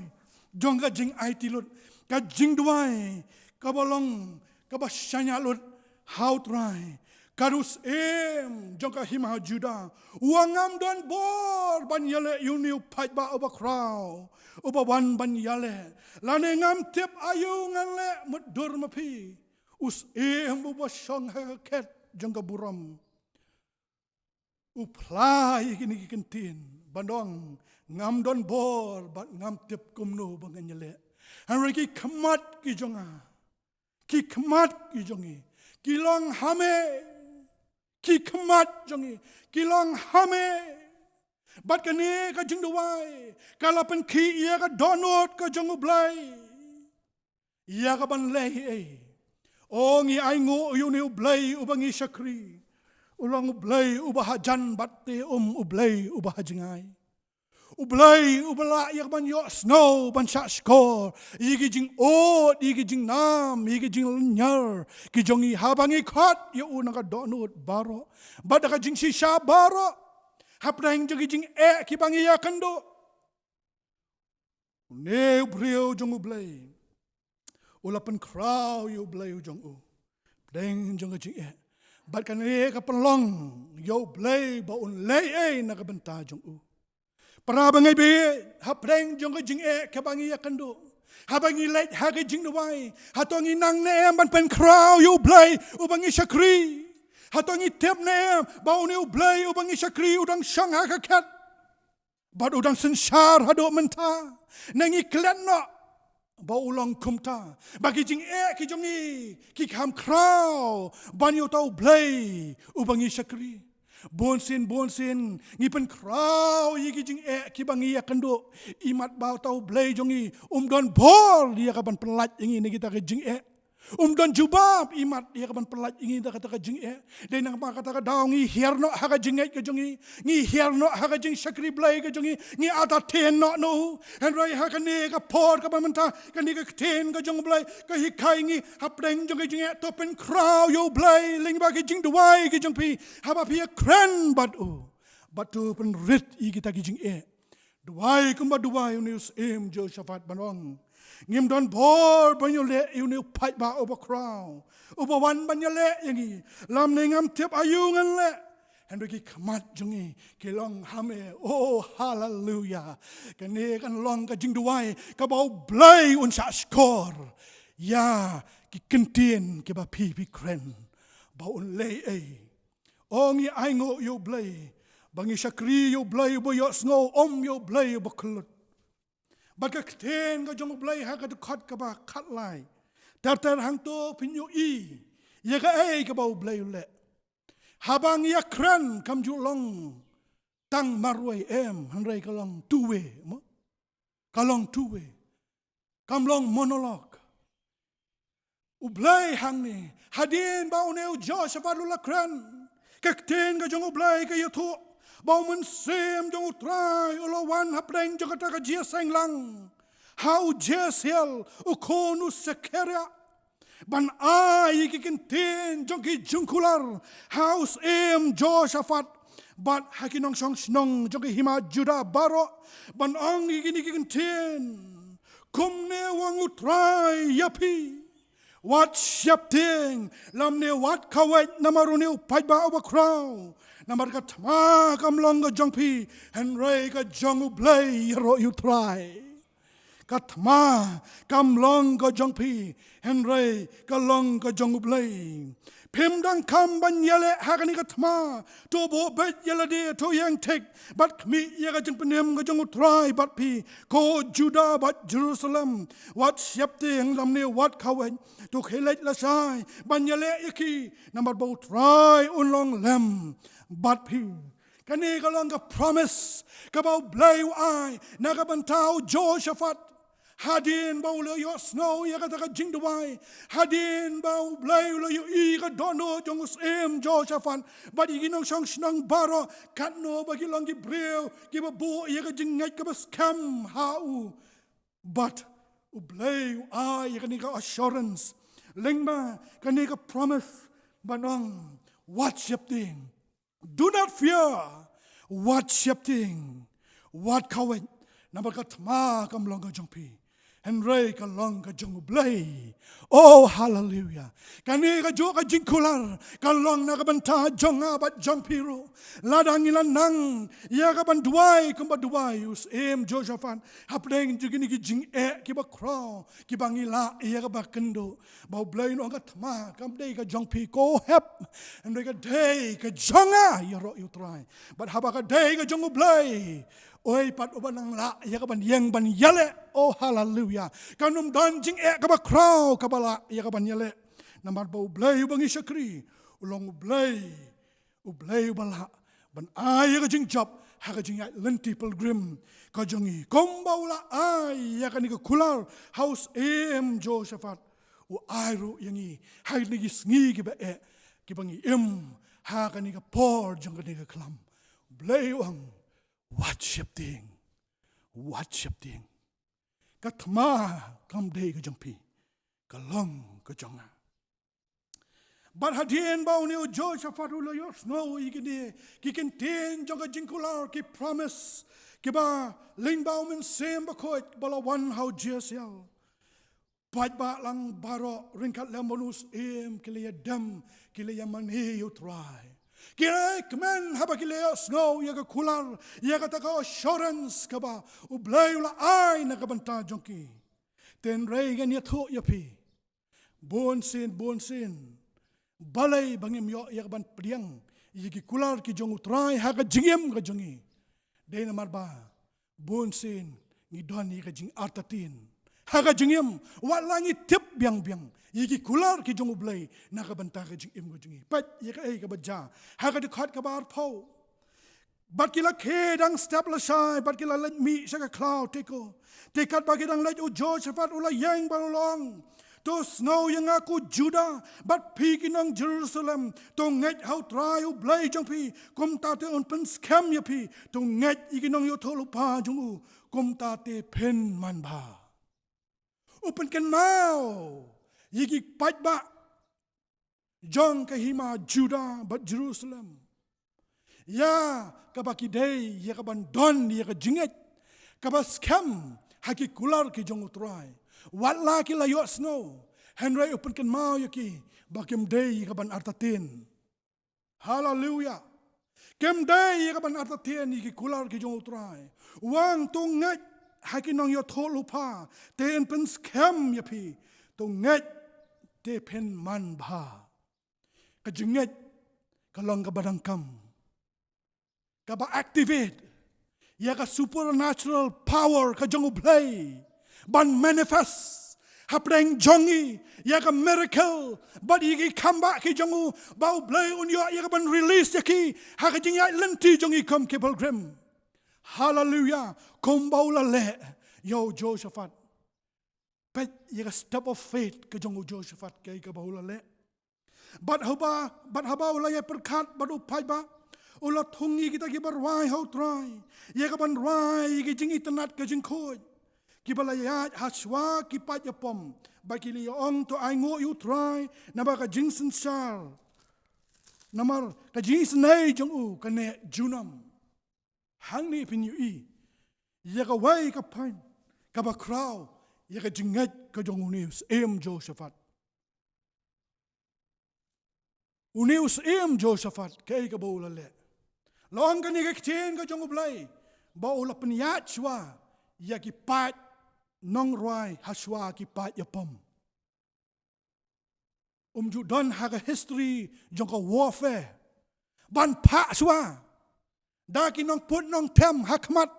jong ka jingaiti lut, ka jingduwai kaba long kaba shaniah lut ha u Trai. Kat u syiem jong ka hima Judah u ong, ngam don bor ban ïaleh ïa une u paidbah uba khraw uba wan ban ïaleh, lane ngam tip aïu ngan leh mutdur ma phi. U syiem uba shong ha ka khet jong ka burom u phla ïa kine ki kyntien ban ong, ngam don bor bad ngam tip kumno ba ngan ïaleh. Hynrei ki khmat ki jong nga, ki khmat ki jong ngi ki long ha me. Ki khmat jong ngi ki long ha me. Bad kane ka jingduwai ka la pynkhih ïa ka dohnud ka jong u Blei. Ïa kaban leh ei ei. O, ngi ainguh ïa une u Blei uba ngi shakri. U long u Blei uba hajan bad te um u Blei uba hajngai. U Blei uba lah ïa kaban ïohsngew ban shah shkor ïa ki jingud, ïa ki jingnam, ïa ki jinglynñiar ki jong ngi haba ngi khot ïa u na ka dohnud baroh bad da ka jingshisha baroh. Hapdeng jong ki jingeh kiba ngi ïakynduh, une u briew jong u Blei u la pynkhraw ïa u Blei u jong u hapdeng jong ka jingeh. Bad kane ka pynlong ïa u Blei ba un leh ei ei na ka bynta jong u. Para bangeit, hapdeng jong ka jingeh kaba ngi ïakynduh, haba ngi leit ha ka jingduwai, hato ngi nang ne em ban pynkhraw ïa u Blei uba ngi shakri? Hato ngi tip ne em ba une u Blei uba ngi shakri u dang shong ha ka khet bad u dang synshar haduh mynta? Ne ngi klet noh ba u long kumta, ba ki jingeh ki jong ngi ki kham khraw ban ïa uta u Blei uba ngi shakri? Bunsien bunsien ngi pynkhraw ïa ki jingeh kiba ngi ïakynduh, imat ba uta u Blei jong ngi um don bor ïa kaban pyllait ïa ngi na kita ki jingeh. Um don jubab imat ïa kaban pyllait ïa ngi da kata ka jingeh. Dei namar kata ka daw ngi hiar noh ha ka jingngeit ka jong ngi, ngi hiar noh ha ka jingshakri Blei ka jong ngi, ngi entertain noh noh. Hynrei ha kane ka por kaba mynta, kane ka ktien ka jong u Blei ka hikai ngi, hapdeng jong ka jingeh to pynkhraw ïa u Blei lyngba ki jingduwai ki jong phi haba phi ïakren bad u. Bad to pynrit ïa kita ki jingeh. Duwai kumba duwai une u syiem Jehoshaphat ban ong, ngim don bor ban ïaleh ïa une u paidbah uba khraw, uba wan ban ïaleh ïa ngi. Lymne ngam tip aïu ngan leh. Hynrei ki khmat jong ngi ki long ha me. Oh, haleluya. Kane kan long ka jingduwai kaba U Blei un shahshkor ïa ki kyntien kiba phi phi kren, ba un leh ei. Ong ïa, ainguh ïa U Blei, ba ngi shakri ïa U Blei uba ïohsngew, ym ïa U Blei uba khlut. Bad ka ktien ka jong U Blei ha ka dkhot kaba khatlai, ter ter hangto phin ïohi ïa kaei kaba U Blei u leh. Haba ngi ïakren kam ju long tang marwei em, hynrei ka long two way, mo? Ka long two way. Kam long monologue. U Blei hangne, hadien ba une u Jehoshaphat u la kren, ka ktien ka jong U Blei ka ïathuh ba u mynsiem jong U Trai u la wan hapdeng jong kata ka jingïaseng lang ha u Jaasiel, u khun u Sekhariah, ban ai ïa ki kyntien jong ki jingkular ha u syiem Jehoshaphat bad ha ki nongshong shnong jong ki hima Judah baroh, ban ong ïa kine ki kyntien: Kumne u ong U Trai ïa phi: Wat sheptieng, lymne wat khaweit namar une u paidbah uba khraw, namar ka thma kam long ka jong phi, hynrei ka jong U Blei ïaroh ïa U Trai. Ka thma kam long ka jong phi, hynrei ka long ka jong U Blei. Phim dang kham ban ïaleh ha kane ka thma, to buh beit ïa lade, to ïeng thik bad khmih ïa ka jingpynim ka jong U Trai bad phi, ko Judah bad Jerusalem. Wat sheptieng lymne wat khaweit, to khie leit lashai ban ïaleh ïa ki, namar ba U Trai un long lem bad phi. Kane ka long ka promise kaba U Blei u ai na ka bynta u Jehoshaphat. Hadien ba u la ïohsngew ïa kata ka jingduwai, hadien ba U Blei u la ïohi ka dohnud jong u syiem Jehoshaphat bad ïa ki nongshong shnong baroh, katno ba ki long ki briew kiba buh ïa ka jingngeit kaba skhem ha u. Bad U Blei u ai ïa kane ka assurance lyngba kane ka promise, ban ong, wat sheptieng. Do not fear. Wat sheptieng, wat khaweit, namar ka thma kam long ka jong phi, hynrei ka long ka jong U Blei. Oh, haleluya. Kane kajuh ka jingkular ka long na ka bynta jong nga bad jong phi ruh. Lada ngi la nang ïa ka ban duwai kumba duwai u syiem Jehoshaphat hapdeng jong kine ki jingeh kiba khraw kiba ngi lah ïa kaba kynduh, ba U Blei un ong ka thma kam dei ka jong phi, ko hep, hynrei ka dei ka jong nga, ïaroh ïa U Trai. Bad haba ka dei ka jong U Blei, oi pat uba nang lah ïa ka ban ïeng ban ïaleh. Oh, haleluya. Kan ym don jingeh kaba khraw kaba lah ïa ka ban ïaleh, namar ba U Blei uba ngi shakri u long U Blei, U Blei uba lah ban ai ïa ka jingjop ha ka jingïaid lynti pilgrim ka jong ngi. Kumba u la ai ïa kane ka kular ha u syiem Jehoshaphat, u ai ruh ïa ngi ha kine ki sngi kiba eh, kiba ngi im ha kane ka por jong kane ka khlam. U Blei u ong, wat sheptieng, wat sheptieng. Ka thma kam dei ka jong phi, ka long ka jong nga. Bad hadien ba une u Jehoshaphat u la ïohsngew ïa kine ki kyntien jong ka jingkular, ki promise kiba lyngba u Mynsiem Bakhuid ba la wan ha u Jaasiel, paidbah lang baroh ryngkat lem bad u syiem ki la ïadem, ki la ïamane ïa U Trai. Ki la kmen haba ki la ïohsngew ïa ka kular, ïa kata ka assurance kaba U Blei u la ai na ka bynta jong ki. Hynrei ngan ïathuh ïa phi, bun sien, bun sien, balei ba ngim ïoh ïa ka ban pdiang ïa ki kular ki jong U Trai ha ka jingim ka jong ngi? Dei namar ba bun sien ngi don ïa ka jingartatien ha ka jingim, wat la ngi tip biang biang ïa ki kular ki jong U Blei na ka bynta ka jingim ka jong ngi. Peit ïa kaei kaba jia ha ka dkhot kaba arphew. Bad ki la khie dang step lashai bad ki la leit mih sha ka khlaw Tekoa. Te katba ki dang leit, u Jehoshaphat u la ïeng bad u la ong, to sngew ïa nga ko Judah, bad phi ki nong Jerusalem, to ngeit ha U Trai U Blei jong phi, kumta te un pynskhem ïa phi. To ngeit ïa ki nongïathuhlypa jong u, kumta te phin manbha. U pynkynmaw ïa ki paidbah jong ka hima Judah bad Jerusalem ïa kaba ki dei ïa kaban don ïa ka jingngeit kaba skhem ha ki kular ki jong U Trai. Wat la ki la ïohsngew, hynrei u pynkynmaw ïa ki ba kim dei ïa kaban artatien. Haleluya. Kim dei ïa kaban artatien ïa ki kular ki jong U Trai. Wan, to ngeit ha ki nongïathuhlypa, te yn pynskhem ïa phi. To ngeit, te phin manbha. Ka jingngeit ka long kaba donkam, kaba activate ïa ka supernatural power ka jong U Blei ban manifest hapdeng jong ngi, ïa ka miracle bad ïa ki kambah ki jong u, ba U Blei un ïoh ïa kaban release ïa ki ha ka jingïaid lynti jong ngi kum ki pilgrim. Haleluya. Kumba u la leh ïa u Jehoshaphat. Peit ïa ka step of faith ka jong u Jehoshaphat, kaei kaba u la leh. Bad haba, bad haba u la ïai pyrkhat bad u paidbah, u la thung ïa kita kiba rwai ha U Trai ïa kaban rwai ïa ki jingitynnad ka jingkhuid. Kiba la ïaid ha shuwa ki paid ïapom, bad ki la ïa ong, to ainguh ïa U Trai namar ka jingsynshar, namar ka jingisynei jong u ka neh junom. Hangne phin ïohi ïa kawei ka point kaba khraw ïa ka jingngeit ka jong une u syiem Jehoshaphat. Une u syiem Jehoshaphat, kaei kaba u la leh? La ong kane ka ktien ka jong U Blei, ba u la pynïaid shuwa ïa ki paid nongrwai ha shuwa ki paid ïapom. Um ju don ha ka history jong ka warfare ban phah shuwa da ki nongput nongthem ha khmat,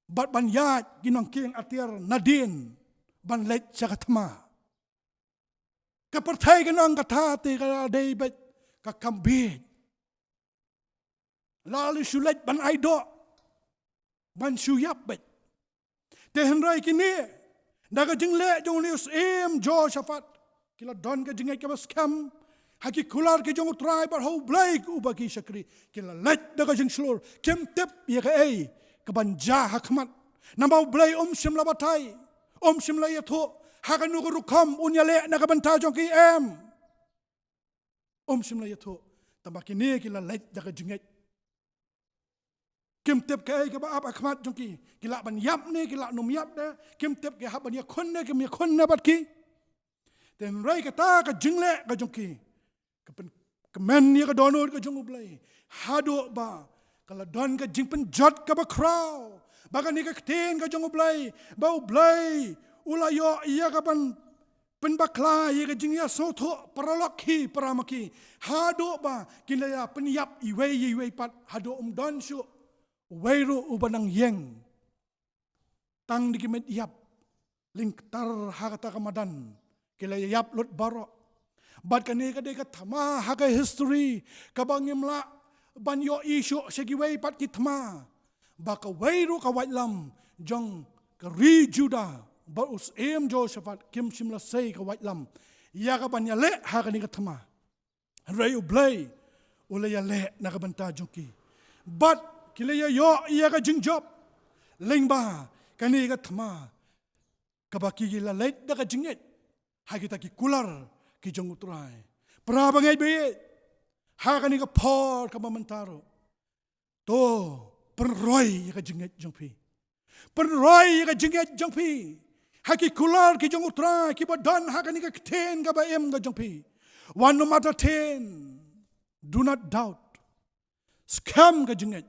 bad ban ïaid ki nongkieng atiar nadien ban leit sha ka thma. Ka pyrthei kan ong kata te ka dei beit ka kam bieit. La leh shu leit ban ai doh, ban shu ïap beit. Te hynrei kine, da ka jingleh jong une u syiem Jehoshaphat, ki la don ka jingngeit kaba skhem ha ki kular ki jong U Trai bad ha U Blei uba ki shakri. Ki la leit da ka jingshlur, kim tip ïa kaei kaban jia ha khmat. Namar U Blei um shym la batai, um shym la ïathuh ha kano ka rukom un ïaleh na ka bynta jong ki, em. Um shym la ïathuh. Tangba kine ki la leit da ka jingngeit. Kim tip kaei kaba ap ha khmat jong ki. Ki lah ban ïap ne ki lah nym ïap de. Kim tip ki hap ban ïakhun ne kim ïakhun ne bad ki. Te hynrei kata ka jingleh ka jong ki, ka pynkmen ïa ka dohnud ka jong U Blei, haduh ba ka la don ka jingpynjot kaba khraw, ba kane ka ktien ka jong U Blei, ba U Blei u la ïoh ïa kaban pynbakla ïa ka jingïasngewthuh paralok hi parama ki, haduh ba kin da ïa pynïap iwei ïa iwei pat, haduh um don shuh uwei ruh uba nang ïeng. Tang da ki met ïap lyngktar ha kata ka madan, ki la ïap lut baroh. Bad kane ka dei ka thma ha ka history kaba ngim lah ban ïohi shuh sha kiwei pat ki thma, ba kawei ruh ka waitlam jong ka ri Judah bad u syiem Jehoshaphat kim shym la sei ka waitlam ïa kaban ïaleh ha kane ka thma. Hynrei U Blei u la ïaleh na ka bynta jong ki. Bad ki la ïa ïoh ïa ka jingjop lyngba kane ka thma, kaba ki la leit da ka jingngeit ha kita ki kular ki jong U Trai. Para bangeit baieit, ha kane ka por kaba mynta ruh, to pynroi ïa ka jingngeit jong phi. Pynroi ïa ka jingngeit jong phi ha ki kular ki jong U Trai kiba don ha kane ka ktien kaba im ka jong phi. Wan nym artatien. Do not doubt. Skhem ka jingngeit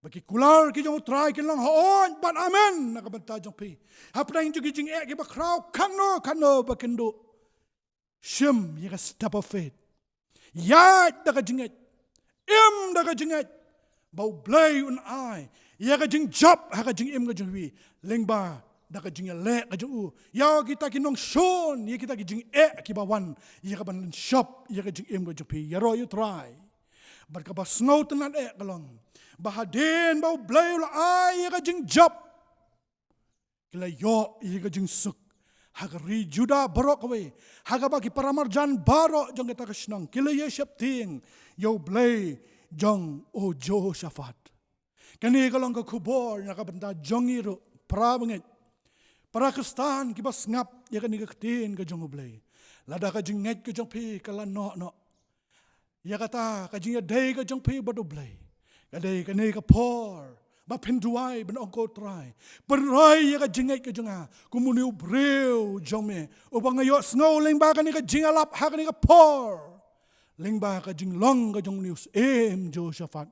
ba ki kular ki jong U Trai kin long hooid bad amen na ka bynta jong phi. Hapdeng jong ki jingeh kiba khraw, katno katno ba kin duh, shim ïa ka step of faith. Ïaid da ka jingngeit. Im da ka jingngeit ba U Blei un ai ïa ka jingjop ha ka jingim ka jong phi, lyngba da ka jingïaleh ka jong u ïa kita ki nongshun, ïa kita ki jingeh kiba wan, ïa kaban lynshop ïa ka jingim ka jong phi. Ïaroh ïa U Trai. Bad kaba sngewtynnad eh ka long ba hadien ba U Blei u la ai ïa ka jingjop, ki la ïoh ïa ka jingsuk ha ka ri Judah baroh kawei, ha kaba ki paramarjan baroh jong kata ka shnong ki la ïa sheptieng ïa U Blei jong u Jehoshaphat. Kane ka long ka khubor na ka bynta jong ngi ruh, para bangeit, para Khristan kiba sngap ïa kane ka ktien ka jong U Blei. Lada ka jingngeit ka jong phi ka la noh noh, Ïa kata ka jingïadei ka jong phi bad U Blei ka dei kane ka por ba phin duwai ban ong, ko Trai, pynroi ïa ka jingngeit ka jong nga kum une u briew jong me uba nga ïohsngew lyngba kane ka jingïalap ha kane ka por, lyngba ka jinglong ka jong une u syiem Jehoshaphat.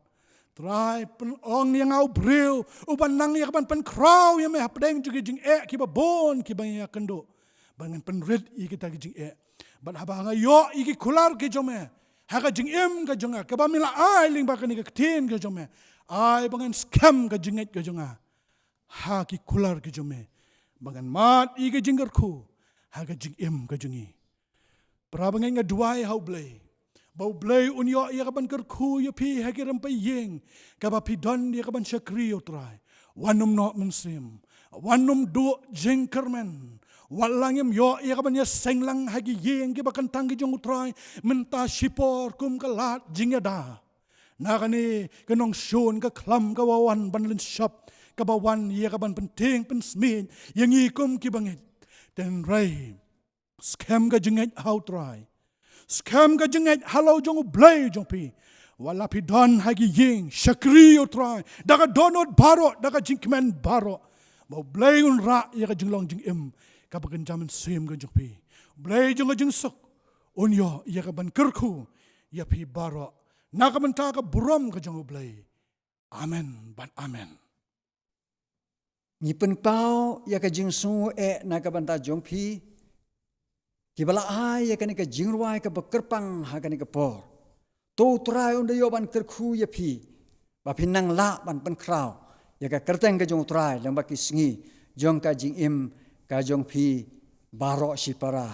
Trai, pynong ïa nga u briew uba nang ïa ka ban pynkhraw ïa me hapdeng jong ki jingeh kiba bun kiba nga ïakynduh, ba ngan pynrit ïa kita ki jingeh. Bad haba nga ïoh ïa ki kular ki jong me ha ka jingim ka jong nga kaba me la ai lyngba kane ka ktien ka jong me, ai ba ngan skhem ka jingngeit ka jong nga ha ki kular ki jong me, ba ngan mad ïa ka jingkyrkhu ha ka jingim ka jong ngi. Para bangeit, nga duwai ha U Blei ba U Blei un ïoh ïa ka ban kyrkhu ïa phi ha ki rympei ïing kaba phi don ïa ka ban shakri ïa U Trai. Wat nym noh mynsiem, wat nym duh jingkyrmen. Wat la ngim ïoh ïa ka ban ïaseng lang ha ki ïing kiba kyntang ki jong U Trai mynta shipor kum ka lad jingïada na kane ka nongshun ka khlam kaba wan ban lynshop, kaba wan ïa ka ban pyntieng pynsmiej ïa ngi kum ki bangeit. Hynrei skhem ka jingngeit ha U Trai. Skhem ka jingngeit halor jong U Blei jong phi. Wat la phi don ha ki ïing, shakri ïa U Trai da ka dohnud baroh, da ka jingkmen baroh, ba U Blei un rah ïa ka jinglong jingim kaba kynja mynsiem ka jong phi. U Blei jong ka jingsuk un ïoh ïa ka ban kyrkhu ïa phi baroh na ka bynta ka burom ka jong U Blei. Amen bad amen. Ngi pynpaw ïa ka jingsngew eh na ka bynta jong phi kiba la ai ïa kane ka jingrwai kaba kyrpang ha kane ka por. To U Trai un da ïoh ban kyrkhu ïa phi ba phin nang lah ban pynkhraw ïa ka kyrteng ka jong U Trai lyngba ki sngi jong ka jingim ka jong phi baroh shipara.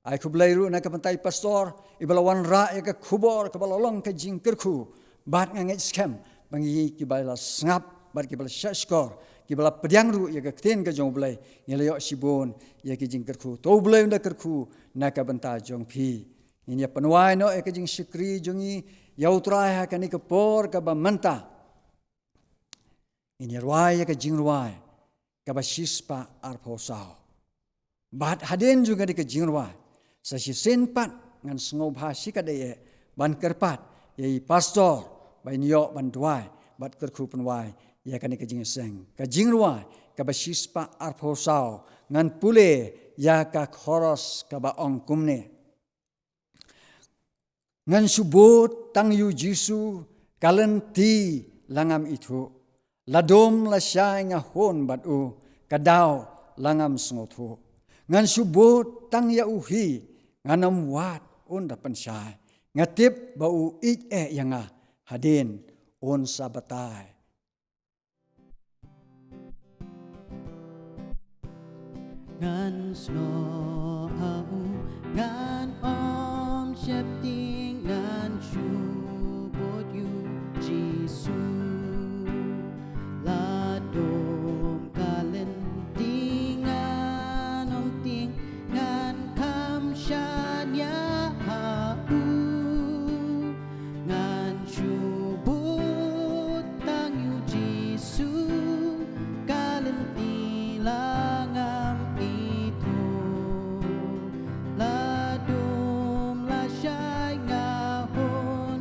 Ai khublei ruh na ka bynta i pastor iba la wanrah ïa ka khubor kaba la long ka jingkyrkhu. Bad nga ngeit skhem ba ngi kiba la sngap bad kiba la shahshkor, kiba la pdiang ruh ïa ka ktien ka jong U Blei, ngi la ïoh shibun ïa ki jingkyrkhu. To U Blei un da kyrkhu na ka bynta jong phi. Ngin ïa pynwai noh ïa ka jingshakri jong ngi ïa U Trai ha kane ka por kaba mynta. Ngin ïa rwai ïa ka jingrwai kaba shispah arphew saw. Bad hadien jong kane ka jingrwai, sa shisien pat ngan sngewbha shikatdei eh ban kyrpad ïa i pastor ba in ïoh ban duwai bad kyrkhu pynwai ïa kane ka jingïaseng. Ka jingrwai kaba shispah arphew saw, ngan pule ïa ka chorus kaba ong kumne. Ngan shu bud tang ïa u Jisu, ka lynti la ngam ithuh. La dum la shai nga hun bad u, ka daw la ngam sngewthuh. Ngan shu bud tang ïa u hi, ngan ym wad un da pynshai. Nga tip ba u ïeit eh ïa nga, hadien un sa batai. Ngan snoh ha u, ngan ym sheptieng, ngan shu bud ïa u Jisu. La dum ka lynti ngan ym tieng, ngan kham shaniah ha u. Ngan shu bud tang ïa u Jisu, ka lynti la ngam ithuh. La dum la shai nga hun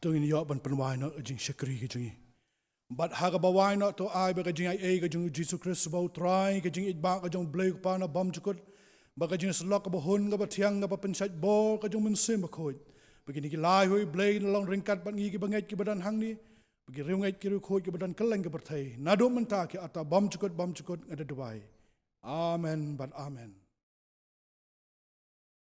To ngin ïoh ban pynwai noh ka jingshakri ka jong ngi. Bad ha kaba wai noh to ai ba ka jingaiei ka jong u Jisu Khrist ba u Trai, ka jingïeit ba ka jong u Blei u Kpa na bymjukut, bad ka jingsyllok kaba hun kaba thiang kaba pynshait bor ka jong u Mynsiem Bakhuid, ba kine ki lai hoi Blei kin long ryngkat bad ngi kiba ngeit kiba don hangne, ba ki riewngeit ki riewkhuid kiba don kylleng ka pyrthei, naduh mynta ki ata bymjukut bymjukut nga da duwai. Amen bad amen.